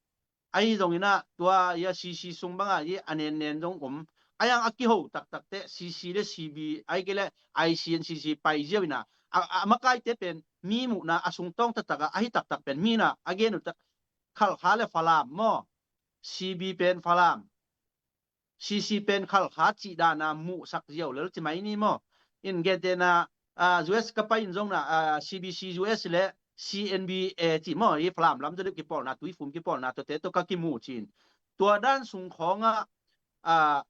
Ahi zongin ah tua ia C C sung bangah i a nennen zong om. A yang a kiho taktak teh C C le C B ai kei le I C and C C pai ziau in ah, a, a makaite pen mi muhna a sungtawng taktak ah ahi taktak pen mi na a gen uh tak Khalkha le Falam maw, C B pen Falam, C C pen Khalkha cih dana muhsak ziau lel ci mai ni maw. In gentehna, a, U S ka pai in zong na, a, C B C U S le C N B A ci maw, i Falam lam zaw deuh kipawlna, Tuifum kipawlna tuate tawh ka kimu cin. Tua dan sung khawngah, a,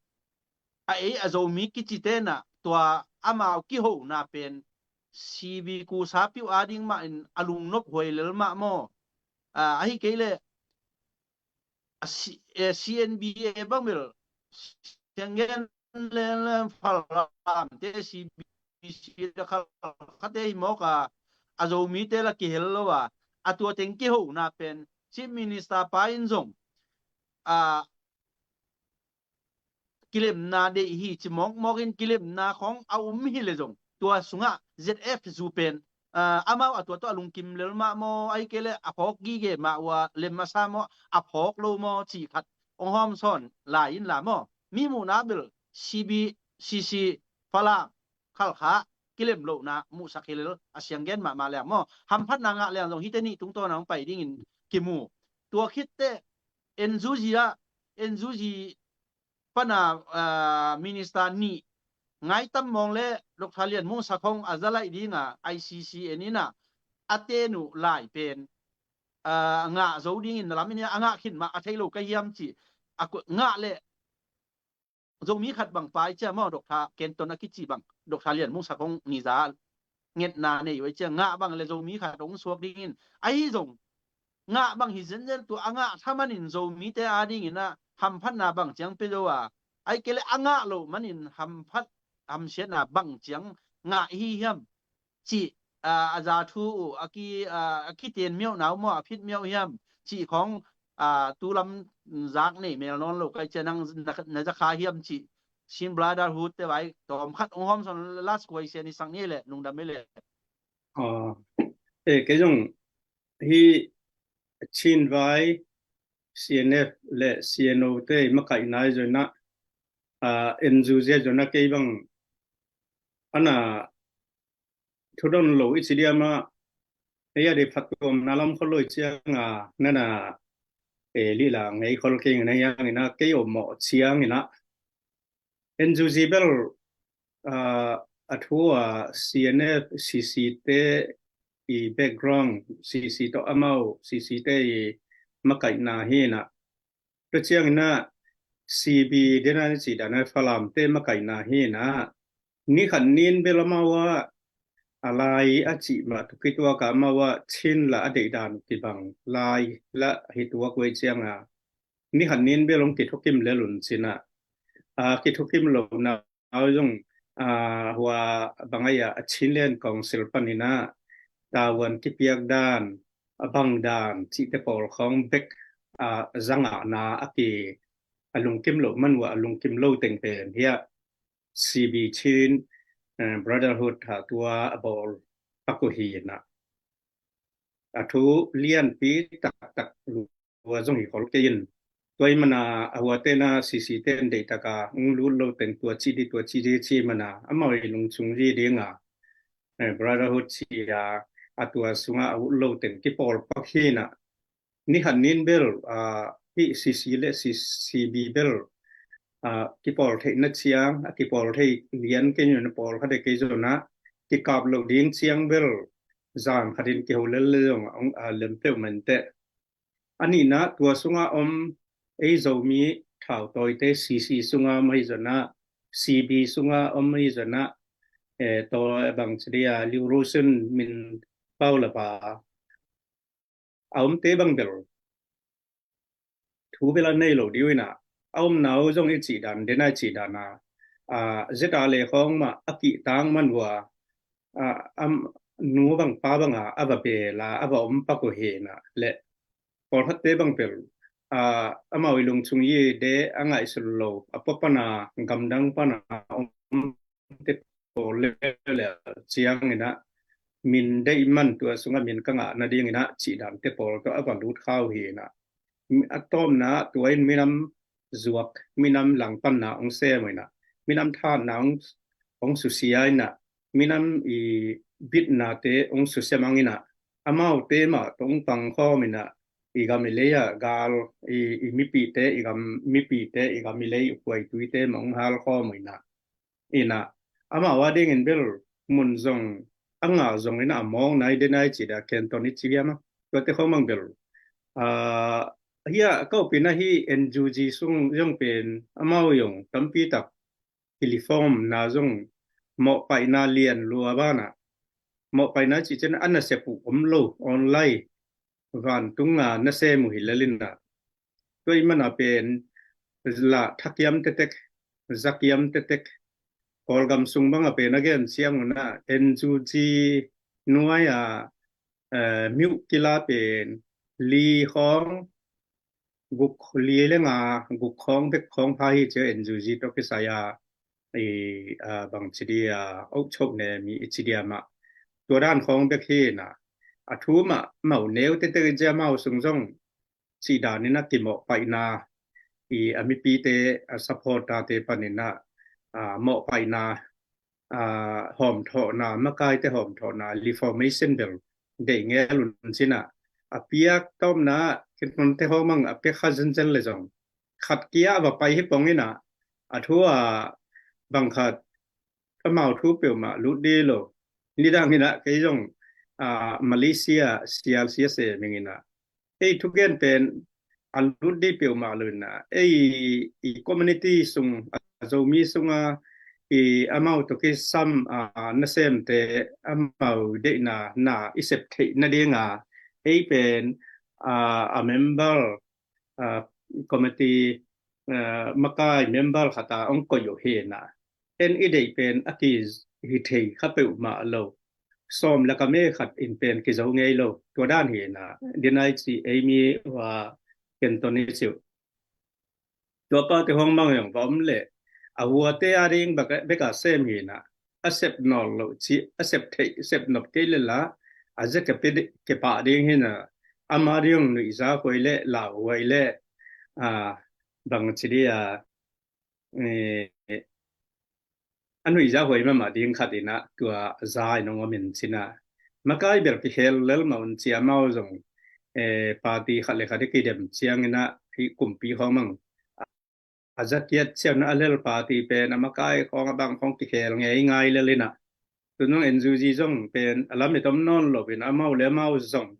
a ei a Zomi kici tena tua amau kihona pen C B kusa piu a ding mah in a lungnop huai lel mah maw. A, ahi kei le a C-, eh, C N B A bang bel sianggen le, le Falam te C B C le Khalkha te hi mawk a, a Zomite la kihel lo a, a tua teng kihona pen Chief Minister pa in zong, a, kilemna deih hi ci mawkmawk in kilemna khawng a um hi le zong tua sungah Z F zu pen, a, amau a tua tawh a lungkim lel mah maw, ahi kei le a phawk gige mah uh a lem a sa maw, a phawk lo maw cih khat hong hawm sawn lai in la maw. Mi muhna bel C B, C C, Falam, Khalkha kilem lohna muhsak hi lel a sianggen mahmah liang maw. Hamphatna ngah liang zong hite nih tungtawna hong pai dingin kimu. Tua khit teh N U G ah, N U G pana, ah, minister nih, Ngai Tam Maung le Doctor Lian Mung Sak Hong a za laih dinga I C C en in ah a ten uh lai pen, ah, ngah zo dingin na lam in a ngah khin mah a thei lo ka hiam ci a ku-, ngah le Zomi khat bang pai cia maw, Doctor Kenton a kici bang, Doctor Lian Mung Sak Hong niza ngetna nei uh ai cia ngah bang le Zomi khat hong suak dingin ahi zong ngah bang hi zenzen tua a ngah tha manin Zomite a dingin a hamphatna bang ciang pe zo a, ahi kei le a ngah loh manin hamphat hamsiatna bang ciang ngah hi hiam cih, a, a za thu uh a ki, a, a kiten miauhna uh maw a phit miauh hiam cih khawng, a, tulam zak nei mel nawn lo kai cia nang na, na za kha hiam cih Chin Brotherhood te vai tawm khat hong hawm sawn last question i sak ni le lungdam i le. Aw, e, kei zong hi Chin vai C N F le C N O te makaihna i zonna, a, N U G zonna kei bang ana thudon lo i ci diam a, ei a di phattuamna lam khol lo i cianga nana, e, lila ngei khol kei ngana hiangina kei om mawh ciangina N U G bel, ah, a thu a C N F, C C te i background, C C tawh amau, C C te i makaihna hi na. Tua ciangina C B dena ci dana Falam te makaihna hi na. Ni khat nin bel amau a, a lai a cih mah tu kituak a amau a Chin la a deihdan kibang lai la hi tuak wei cianga. Ni khat nin bel hong kithukim lel un cina. A, kithukim lohna au zong, a, hua bang ai a, a Chinland Council panina, tavuan kipiak dan, a bang dan, cihte pawl khawng bek, a zangahna a ki a lungkim loh man uh a lungkim lo teng pen hiah C B Chin, eh, Brotherhood ha tua a bawl pak uh hi na. A thu lianpi taktak lua zong hi khol kei in. Tua i mana a huate na C C ten deih taka hong lut lo teng tua ci di tua ci di ci mana amau i lungchung zi dinga, eh, Brotherhood ci a, a tua sunga a ut lo teng kipawl pak hi na. Ni khat nin bel, ah, hih C C le C C B bel, ah, kipawl theihna ciang, a kipawl thei lian kei na pawl khat kei zona, kikap lo ding ciang bel, zan khatin kiho lel le zong, ah, lem peuh man teh. A nihna tua sunga om ei Zomi thautawite C C sunga om ahi zona, C B sunga om ahi zona, eh, taw bang ci dia Liu Rusun min pau la pa a omte bang bel thu bel a nei lo diu ina, a omna uh zong i cih dan dena i cih dana, a, zeta le khawng mah a kihtang man vua, a, am, nu bang pa banga a va bela a va om pak uh hi na le pawlkhatte bang bel, a, amau i lungchung i de a ngaihsut lo a pua pana gamdang pana om te pawl leuleu ciang ina min deih man tua sunga min ka ngah nading ina cih dan te pawl tawh a va lut khau hi ina. A tawpna tua in minam zuak, minam langpanna hong sem ina, minam thatna hong, hong susia ina, minam i bitnate hong susia mang ina, amaute mah tawh hong pang khawm ina, i gam i lei ah gal, i, i mipite, i gam mipite, i gam i lei huaituite mah hong hal khawm ina. Ina, amau a dingin bel mun zong a ngah zong ina a mawng nai de nai ci da Kenton i ci hiam a. Tuate khawng mang bel, ah, hia ka upina hi N G O sung zong pen amau zong tampi tak kilifawmna zong mawhpaihna lian lua bana. Mawhpaihna cih cian a nasep uh om lo online vantunga nasem uh hi lel ina. Tua i mana pen la thakiam tetek, zakiam tetek, Kawlgam sung banga pen a gen ciang una N G O nuai a, eh, miuh kila pen li khawng guk li le nga guk khawng bek khawng pha hi cia N G O tawh kisai a i, a, bang ci dia, a, uk chok ne mi i ci dia mah. Tua dan khawng bek hi na. A thu mah mau neu tete i cia mau sung zong ci dan ina kimawhpaihna i a mipite a supporter te panina, a, mawhpaihna, a, hawmthawhna, makaite hawmthawhna, reformation bel deih ngel un cina. A piak tawmna, kintonte hawmang a piak kha zenzel le zong khat kia a va pai hi pong ina, a thu a bang khat amau thu peuhmah lut di lo. Nidang ina kei zong, a, Malaysia sial sia se ming ina. Ei thugen pen a lut di peuhmah lo ina. Ei i community sung a Zomi sunga i amau tawh kisam, a, nasemte amau deihna na i sep theih nadinga. Ei pen, a, a member, a, committee, a, makai member khata ong koih uh hi na. En i deih pen a ki hi thei kha peuhmah lo. Sawm le ka me khat in pen kizo ngei lo. Tua dan hi na. Dinai ci ei mi hua Kenton i ciu. Tua pa te hong mang yong va om le. A huate a ding bek a sem hi na. A sep nawl lo ci, a sep theih, sep nop kei le la. A ze ke pe, ke pa ding hi na. Ama ding nuih za huai le, lau huai le. A, bang ci di a, eh, a nuih za huai mama ding khat ina tua za ina ngom in cina. Makai bel ki hel lel ma un cia mau zong, eh, party khat le khat i ki dem ciang ina i kumpi hong mang. A za kiat ciang na a lel party pen a makai khong a bang khong ki hel ngei ngai lel ina. Tunung N G O zong pen a lam i tom non lo ina mau le mau zong.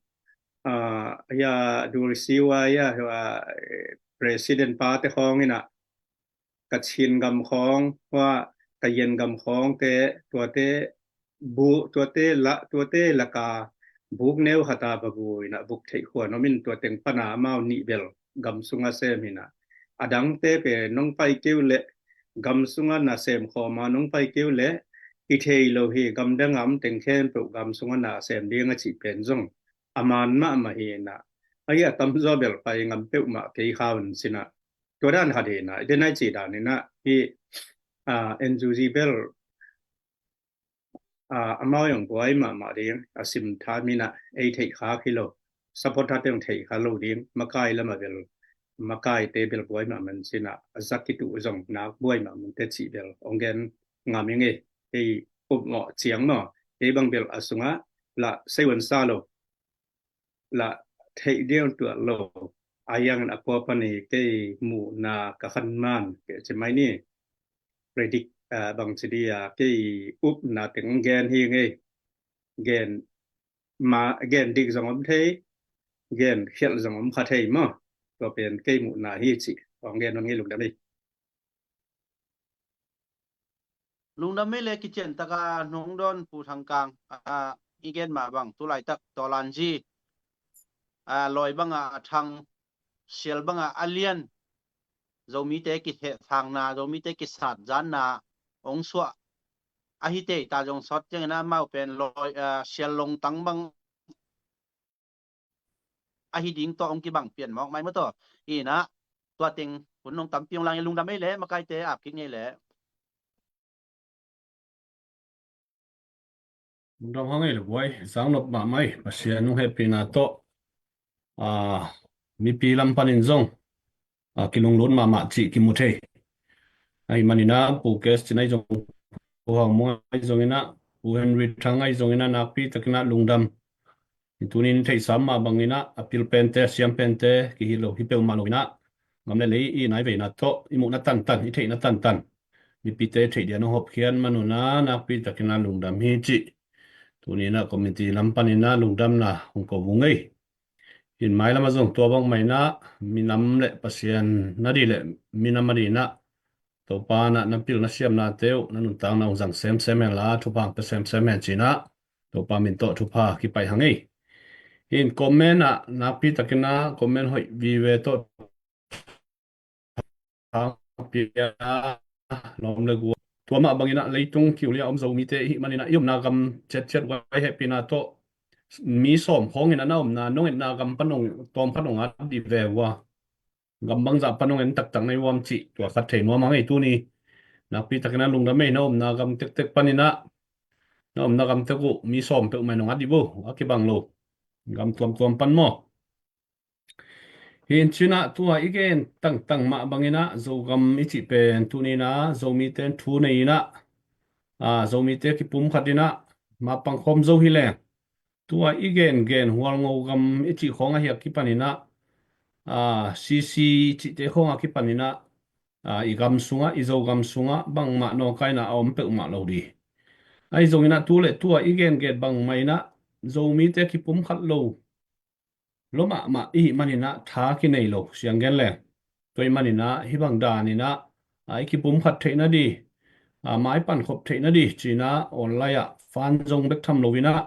A, ya Durisiwa ya, eh, president pa te khong ina. Kachin gam khawng, hua Kayin gam khawngte, tuate bu, tuate la, tuate laka buk neu khata va bu ina buk theih khuan om in tua teng pana amau nih bel gam sunga sem ina. A dangte pen nong pai keu le gam sunga na sem khawma nong pai keu le i thei lo hi gam danga om teng khempeuh gam sunga na sem ding a cih pen zong a man mahmah hi ina. Ahi a tamzaw bel pai ngam peuhmah kei kha un sinah. Tua dan khat hinah, i denai ci dan inah hi, NUG bel amau zong buai mahmah ding, a sim tha minah ei theih khak hi lo, supporter te zong theih kha lo ding, makai lamah bel, makaite bel buai mahmah sinah, a zak kituh zong nak buai mahmah te cih bel ong gen ngam ing ei. Ei upmawh ciang maw, ei bang bel a sungah lah seiwan sa lo, lah theih diau tuah lo. A yang a pua pani kei muhna ka khan man kei ci mai ni. Predict bang ci dia kei upna teng gen hi ngei. Gen ma gen dik zong om thei, gen khialh zong om kha thei maw. Tua pen kei muhna hi ci. Ong gen non ngei lungdam ei. Lungdam ei le kician taka nong dawn Pu Thangkang, i gen mah bang tulaitak tawlanzi, lawi banga a thang, sial banga a lian, Zomite kithehthangna, Zomite kisat zanna ong suah ahi tei ta zong sawt ciangin amau pen lawi, sial longtang bang ahi ding tawh ong kibang pian mawk mai maw taw. Inah tua teng hun nong tampi ong lang, lungdam ei le makaite ap kik ngei le. Lungdam hang ei le buai, sang nop mahmah ei, Pasian nong hehpihna tawh mipi lam panin zong kilunglut mahmah cih kimu thei. Ahi maninah Pu Kes cin ahi zong, Pu Hau Muang ahi zonginah, Pu Henry Thang ahi zonginah nakpi takinah lungdam. Tunin i theihsa mah banginah a pil pente, a siam pente kihilh lo hi peuhmah loinah, gam le lei i nai veina tawh i muhna tantan, i theihna tantan mipite theih dia nong hopkhiat manunah nakpi takinah lungdam hi cih tuninah committee lam paninah lungdamna hong ko vung ei. Hin mailam a zong tua bang mainah minam le Pasian na di le minam a dinah Topa na, na pil na siamnate uh na nuntakna uh zang semsem hen la, thupha hong pia semsem hen cinah Topa min tawh thupha kipaih hang ei. Hin comment ah nakpi takinah comment hoih vive tawh thang pia lawm le gua. Tua mah banginah leitung kiulia om Zomite ihih maninah i omna gam ciatciat guai hehpihna tawh mi sawm khawngin a na omna nong etna gam pan nong tawm khat nong at dih ve ua. Gam bangzah pan nong en taktak na i uam cih tua khat thei nuam hang ei tuni. Nakpi takinah lungdam ei, na omna gam tektek paninah, na omna gam tek uh mi sawm peuhmah nong at dih vo, a kibang lo. Gam tuamtuam pan maw. Hin cinah tua i gen tangtang mah banginah Zogam i cih pen tuninah Zomite thu nei inah, Zomite kipumkhat inah mapang khawm zo hi leng tua i gengen Hualngo gam i cih khawng ahi a kipaninah, CC cihte khawng a kipaninah, i gam sungah, i Zogam sungah bangmah nawngkaina a om peuhmah lo dih. Ahi zonginah tu le tua i gengen bangmah inah Zomite kipumkhat lo lua mahmah ihih maninah tha kinei lo siang gen leng. Tua ih maninah hih bang daninah i kipumkhat theihna dih, mai pankhop theihna dih cinah online ah fan zong bek tham loinah,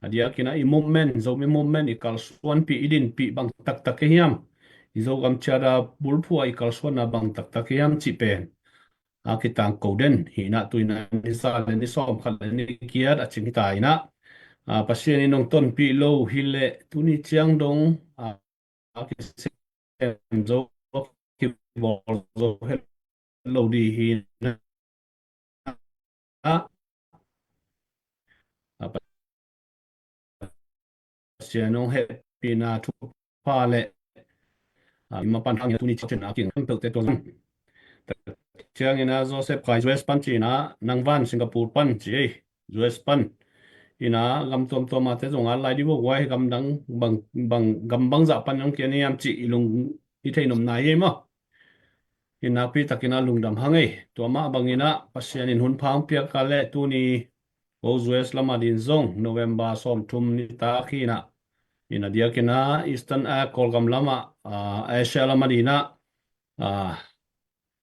a diakinah i movement, Zomi movement i kalsuanpih, i dinpih bang taktak hi hiam, i Zogam ciada bulphuh ah i kalsuanna bang taktak hi hiam cih pen a kitangko den hinah tuinah ni za le ni sawm khat le ni kiat a cing hita inah, Pasian in nong tonpih lo hileh tuni ciang dong a kisem zo, kibawl zo het lo dih hinah, Pasian hong hehpihna thupha le i mapan hangin tuni ciangin a king peuhte tua zan ciangin a Joseph Khai U S pan cina, nang van Singapore pan ci ei, U S pan ina gam tuamtuam a te zong a lai di vo guai gam dang bang, bang, gam bangzah pan hong kian hiam cih i lung i thei nopna hi ei maw. Hi nakpi takin a lungdam hang ei. Tua mah bangin a Pasian in hun pha hong piak a leh tuni ko U S lam a din zong November sawmthum nitak hi na, ina diakin a Eastern a Kawlgam lam a, a, Asia lam a din a, a,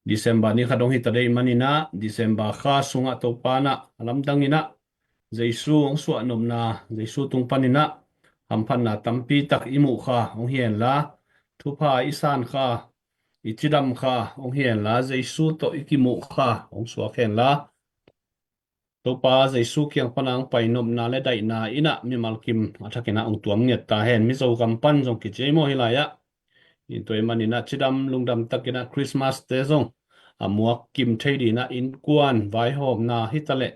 December ni khat hong hi ta deih manin a December kha sungah Topa in a lamdang in a Jesu hong suahnopna, Jesu tung panin a hamphatna tampi tak i muh kha hong hi hen la, thupha i san kha, i cidam kha hong hi hen la, Jesu tawh i kimuh kha hong suak hen la, Topa Jesu kiang pana hong pai nopna le daihna in ah mimal kim a thakin ah hong tuam ngiat ta hen. Mizo gam pan zong kici ei maw hih lai-ah. Tua ahih manin ah cidam lungdam takin ah Christmas te zong a muak kim thei ding ah innkuan vaihawmna hi ta leh,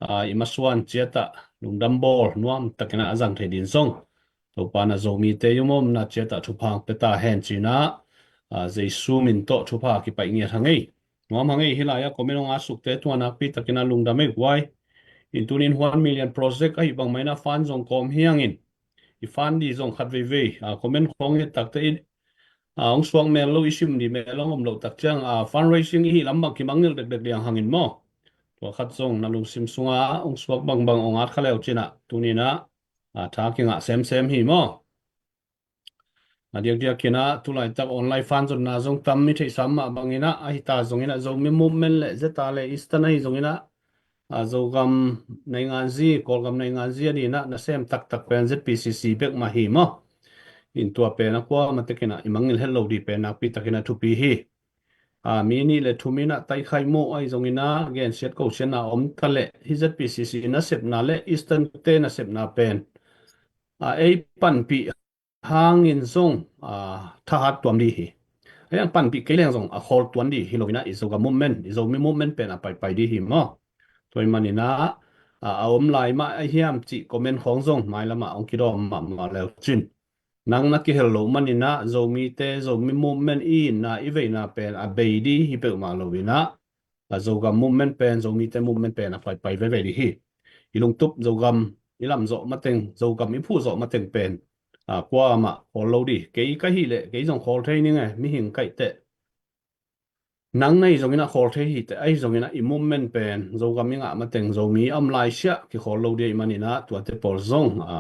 a, i masuan ciat ah lungdam bawl nuam takin ah a zang thei ding zong Topa in ah Zomite i om omna ciat ah thupha hong pia ta hen ci-in ah, a, Jesu min tawh thupha kipaih ngiat hang ei. Nuam hang ei. Hih lai-ah comment hong at sukte tung ah nakpi takin ah lungdam ei guai. In tunin One Million Project ahi bangmah in ah fund zong kawm hi hang in, i fund ding zong khat veivei, a, comment khawng ngiat takte in, a, hong suak mel lo, i sim ding mel hong om loh tak ciang, a, fundraising i hih lam bang kimangngilh dekdek ding hang in maw. Tua khat zong na lungsim sungah hong suak bangbang hong at kha le uh cin ah tunin ah, a, tha kingah semsem hi maw. A diakdiak in ah tulaitak online fund zonna zong tam i theihsa mah bangin ah, ahi ta zongin ah Zomi Movement le ZETA le Eastern ahi zongin ah, a, Zogam nainganzi, Kawlgam nainganzi a ding ah nasem taktak pen ZPCC bek mah hi maw. In tua pen a kuamah tekin ah i mangngilh het lo ding pen nakpi takin ah thupi hi. A, mi nih le thum in ah taikhai muh ahi zongin ah gensiat kosiatna om ta leh hih ZPCC nasepna le Eastern te nasepna pen, a, ei panpih hangin zong, a, thahat tuam ding hi. A, ei panpih kei leng zong a khawl tuan ding hi lo in ah i Zogam Movement, i Zomi Movement pen a paipai ding hi maw. Tua ahih manin ah, a, a om lai mah a hiam cih comment khawng zong mailam ah hong kidawm mahmah le uh cin. Nang na kihel loh manin ah Zomite, Zomi Movement i itna i veina pen a bei ding hi peuhmah lo in ah, a, Zogam Movement pen, Zomite Movement pen a paipai veve ding hi. I lungtup Zogam i lam zawh mateng, Zogam i phuh zawh mateng pen, a, kuamah khawl lo ding. Kei ka hih leh kei zong khawl thei ning e, mihing kaih teh. Nang na hih zongin ah khawl thei hi teh, ahi zongin ah i movement pen Zogam i ngah mateng Zomi a om lai siah kikhawl lo ding ahih manin ah tuate pawl zong, a,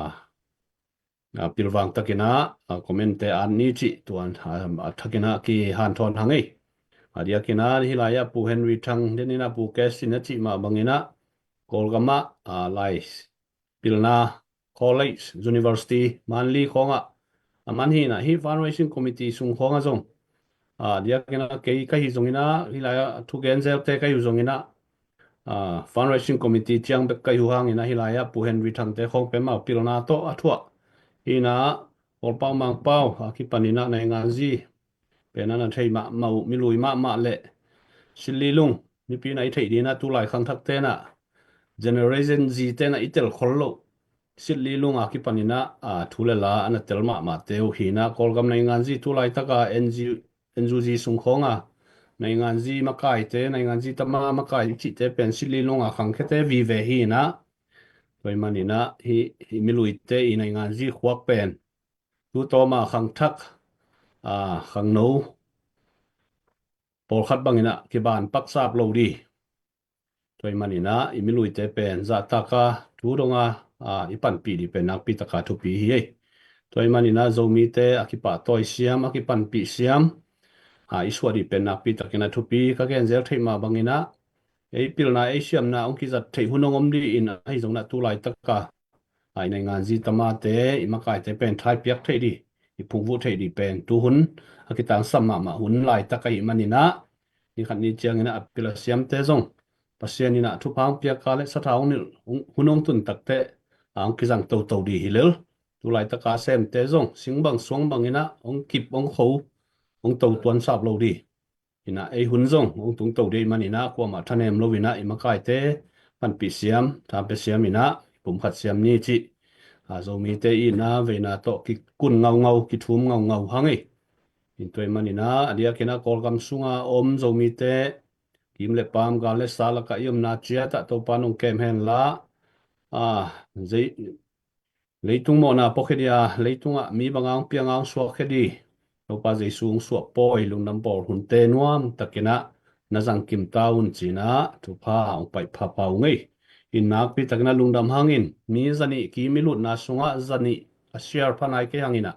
a, pilvang takin ah, a, comment te at ni cih tua, a, a thakin ah kihanthawn hang ei. A diakin ah hih lai-ah Pu Henry Thang denin ah Pu Kes in a cih mah bangin ah Kawlgam ah, a, lai pilna college, university, Manli khawngah a man hi in ah, hih fundraising committee sung khawngah zong, a, diakin ah kei ka hih zongin ah, hih lai-ah thugen zelte ka hih uh zongin ah, a, fundraising committee ciang bek ka hih uh hangin ah, hih lai-ah Pu Henry Thangte khawng pen amau pilna tawh a thuah hi in ah, Kawlpau Mangpau a kipanin ah nainganzi pen a na thei mahmah uh, milui mahmah le silli lung, mipi na i theih ding ah tulai khangthakte na, Generation Z te na i tel khol loh silli lung a kipanin ah, a, thu le la a na tel mahmahte uh hi in ah, Kawlgam nainganzi tulaitaka NG, NUG sung khawnga nainganzi makaite, nainganzi tama makai i cihte pen silli lung a khangkhete vive hi in ah, tua ahih manin ah hih, hih miluite i nainganzi khuak pen tu tawma khangthak, a, khangno pawlkhat bangin ah kiban paksap lo ding. Tua ahih manin ah i miluite pen zahtaka tu donga, a, i panpih ding pen nakpi taka thupi hi ei. Tua ahih manin ah Zomite a kipahtawi siam, a kipanpih siam, a, i suah ding pen nakpi takin a thupi. Ka genzel theih mah bangin ah ei pilna ei siamna hong kizat theih hun hong om ding in, ahi zongin ah tulaitaka, a, i nainganzi tamate, i makaite pen thaipiak theih ding, i phungvuh theih ding pen tu hun a kitangsam mahmah hun laitak ahih manin ah, ni khat ni ciangin ah a pil a siamte zong Pasian in ah thupha hong piak a le sathau hong nilh hun hong tun takteh, a, hong kizang toto ding hi lel. Tulaitaka semte zong singbang suangbangin ah hong kip hong kho, hong to tuansap lo ding. In ah ei hun zong hong tungto ding ahih manin ah kuamah thanem lo in ah i makaite panpih siam, thapiak siam in ah i pumkhat siam ni cih, a, Zomite i itna veina tawh kikun ngaungau, kithum ngaungau hang ei. In tua ahih manin ah a diakin ah Kawlgam sunga om Zomite kim le paam, gal le sa lakah i omna ciat ah Topa in hong kem hen la, a, zei, leitung mawhna pawkhia ding a, leitungah mi banga hong pianga hong suakkhia ding Topa Jesu hong suah pawi lungdam bawl hunte nuam takin ah na zangkim ta un ci-in ah thupha hong paih phapha ung ei. In nakpi takin ah lungdam hangin, mi zanih kim i lutna sungah zanih a share pha nai kei hangin ah,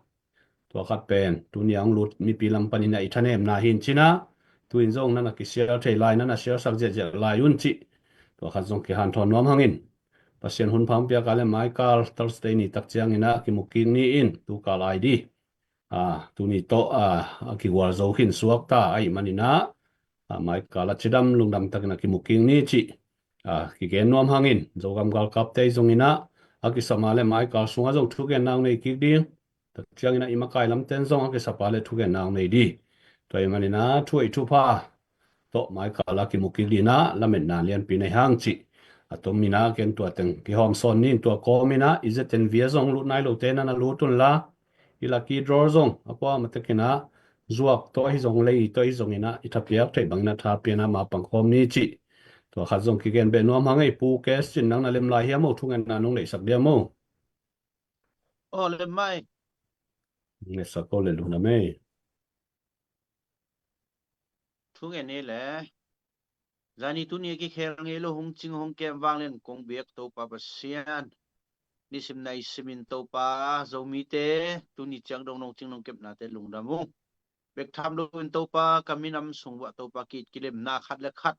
tua khat pen tuni a hong lut mipi lam panin ah i thanemna hi in ci-in ah, tu-in zong na na kishare thei lai, na na share sak ziahziah lai un cih tua khat zong kihanthawn nuam hangin, Pasian hun pha hong piak a le maikal Thursday ni tak ciangin ah kimu kik ni in, tu kal ai ding, a, tuni tawh, a, a kigual zo khin suak ta ahih manin ah, a, maikal ah cidam lungdam takin ah kimu kik ni cih, a, kigen nuam hangin, Zogam galkapte i zongin ah, a kisam a le maikal sungah zong thugenna hong nei kik ding. Tua ciangin ah i makai lamten zong a kisap a le thugenna hong nei ding. Tua ahih manin ah thu hoih thupha tawh maikal a kimu kik ding ah lametna lianpi nei hang cih a tomin ah ken tua teng kihawm sawn ning. Tua kawmin ah i Z N V a zong lut nai lote na na lut unla, i lucky draw zong a kuamah tekin ah zuak tawh ahi zong lei tawh ahi zongin ah i thapiak theih bangin ah thapiakna mah pangkhawm ni cih. Tua khat zong kigen beh nuam hang ei. Pu Kes Cin, nang na lem lai hiam maw? Thugenna nong neihsak diam maw? Aw, lem mai. Neihsak ko le lungdam ei. Thungen ei le. Zani tuni a kikhel ngei lo hong cing hong kem vanglian kong biak Topa Pasian, nisim naisim in Topa, Zomite tuni ciang dong nong cing nong kepnate lungdam ung. Bek tham loin Topa, ka minam sung uah Topa, ki-it kilemna khat le khat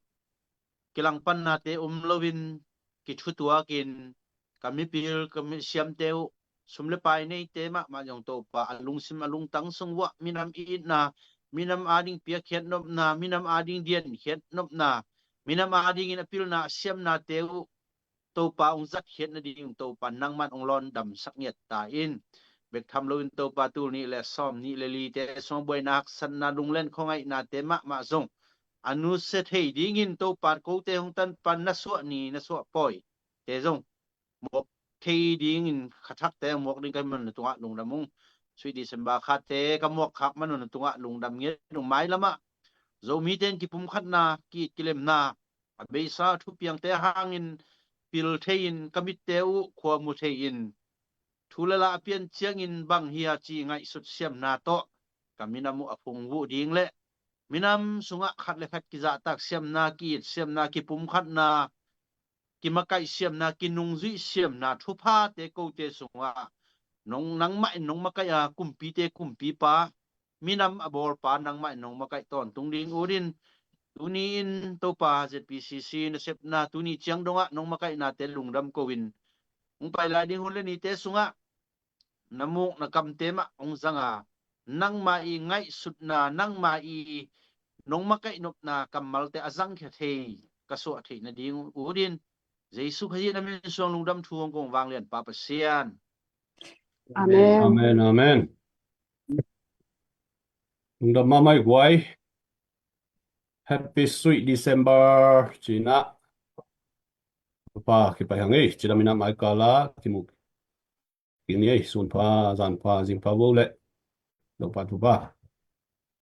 kilangpannate om loin kithutuakin ka mipil ka misiamte uh, sum le pai neite mahmah zong Topa, a lungsim a lungtang sung uah minam itna, minam ading piakkhiat nopna, minam ading diankhiat nopna, minam adingin a pilna a siamnate uh Topa hong zatkhiat nading Topa nangman hong lawndamsak ngiat ta in. Bek tham loin Topa, tul nih le sawm nih le lite sung buaina haksatna lunglen khuangaihnate mahmah zong a nusia thei dingin Topa, kote hong tanpan na suah ni na suah pawite zong mawk thei dingin khathakte a muak ding ka hih manun na tungah lungdam ung. Sui December khate ka muak khak manun na tungah lungdam ngiat ung. Mailamah Zomite in kipumkhatna, ki-it kilemna, a beisa thupiangte hangin pil thei-in ka mitte uh khua mu thei-in thu le la a pian ciangin bang hi a ci ngaihsut siamna tawh ka minam uh a phungvuh ding le minam sungah khat le khat kizahtak siamna, ki-it siamna, kipumkhatna, kimakaih siamna, kinungzuih siamna thuphate kote sungah nong, nangmah in nong makaih a, kumpite kumpipa, minam a bawlpa nangmah in nong makaih tawntung ding utin, tuni in Topa, Z P C C nasepna tuni ciang dongah nong makaihnate lungdam ko-in, hong pai lai ding hun le nite sungah na muk na kamte mah hong zang a, nangma i ngaihsutna, nangma i nong makaih nopna kammalte a zangkhia thei ka suah theih nading utin, Jesu Khazih na min suang lungdam thu hong kong vanglian Pa Pasian. Amen. Amen, amen. Lungdam mahmah ei guai. Happy Sweet December ci-in ah, Pa kipai hang ei. Cidam in ah maikal a kimu kik ni ei. Sun pha, zan pha, zing pha vo le. Topa thupha.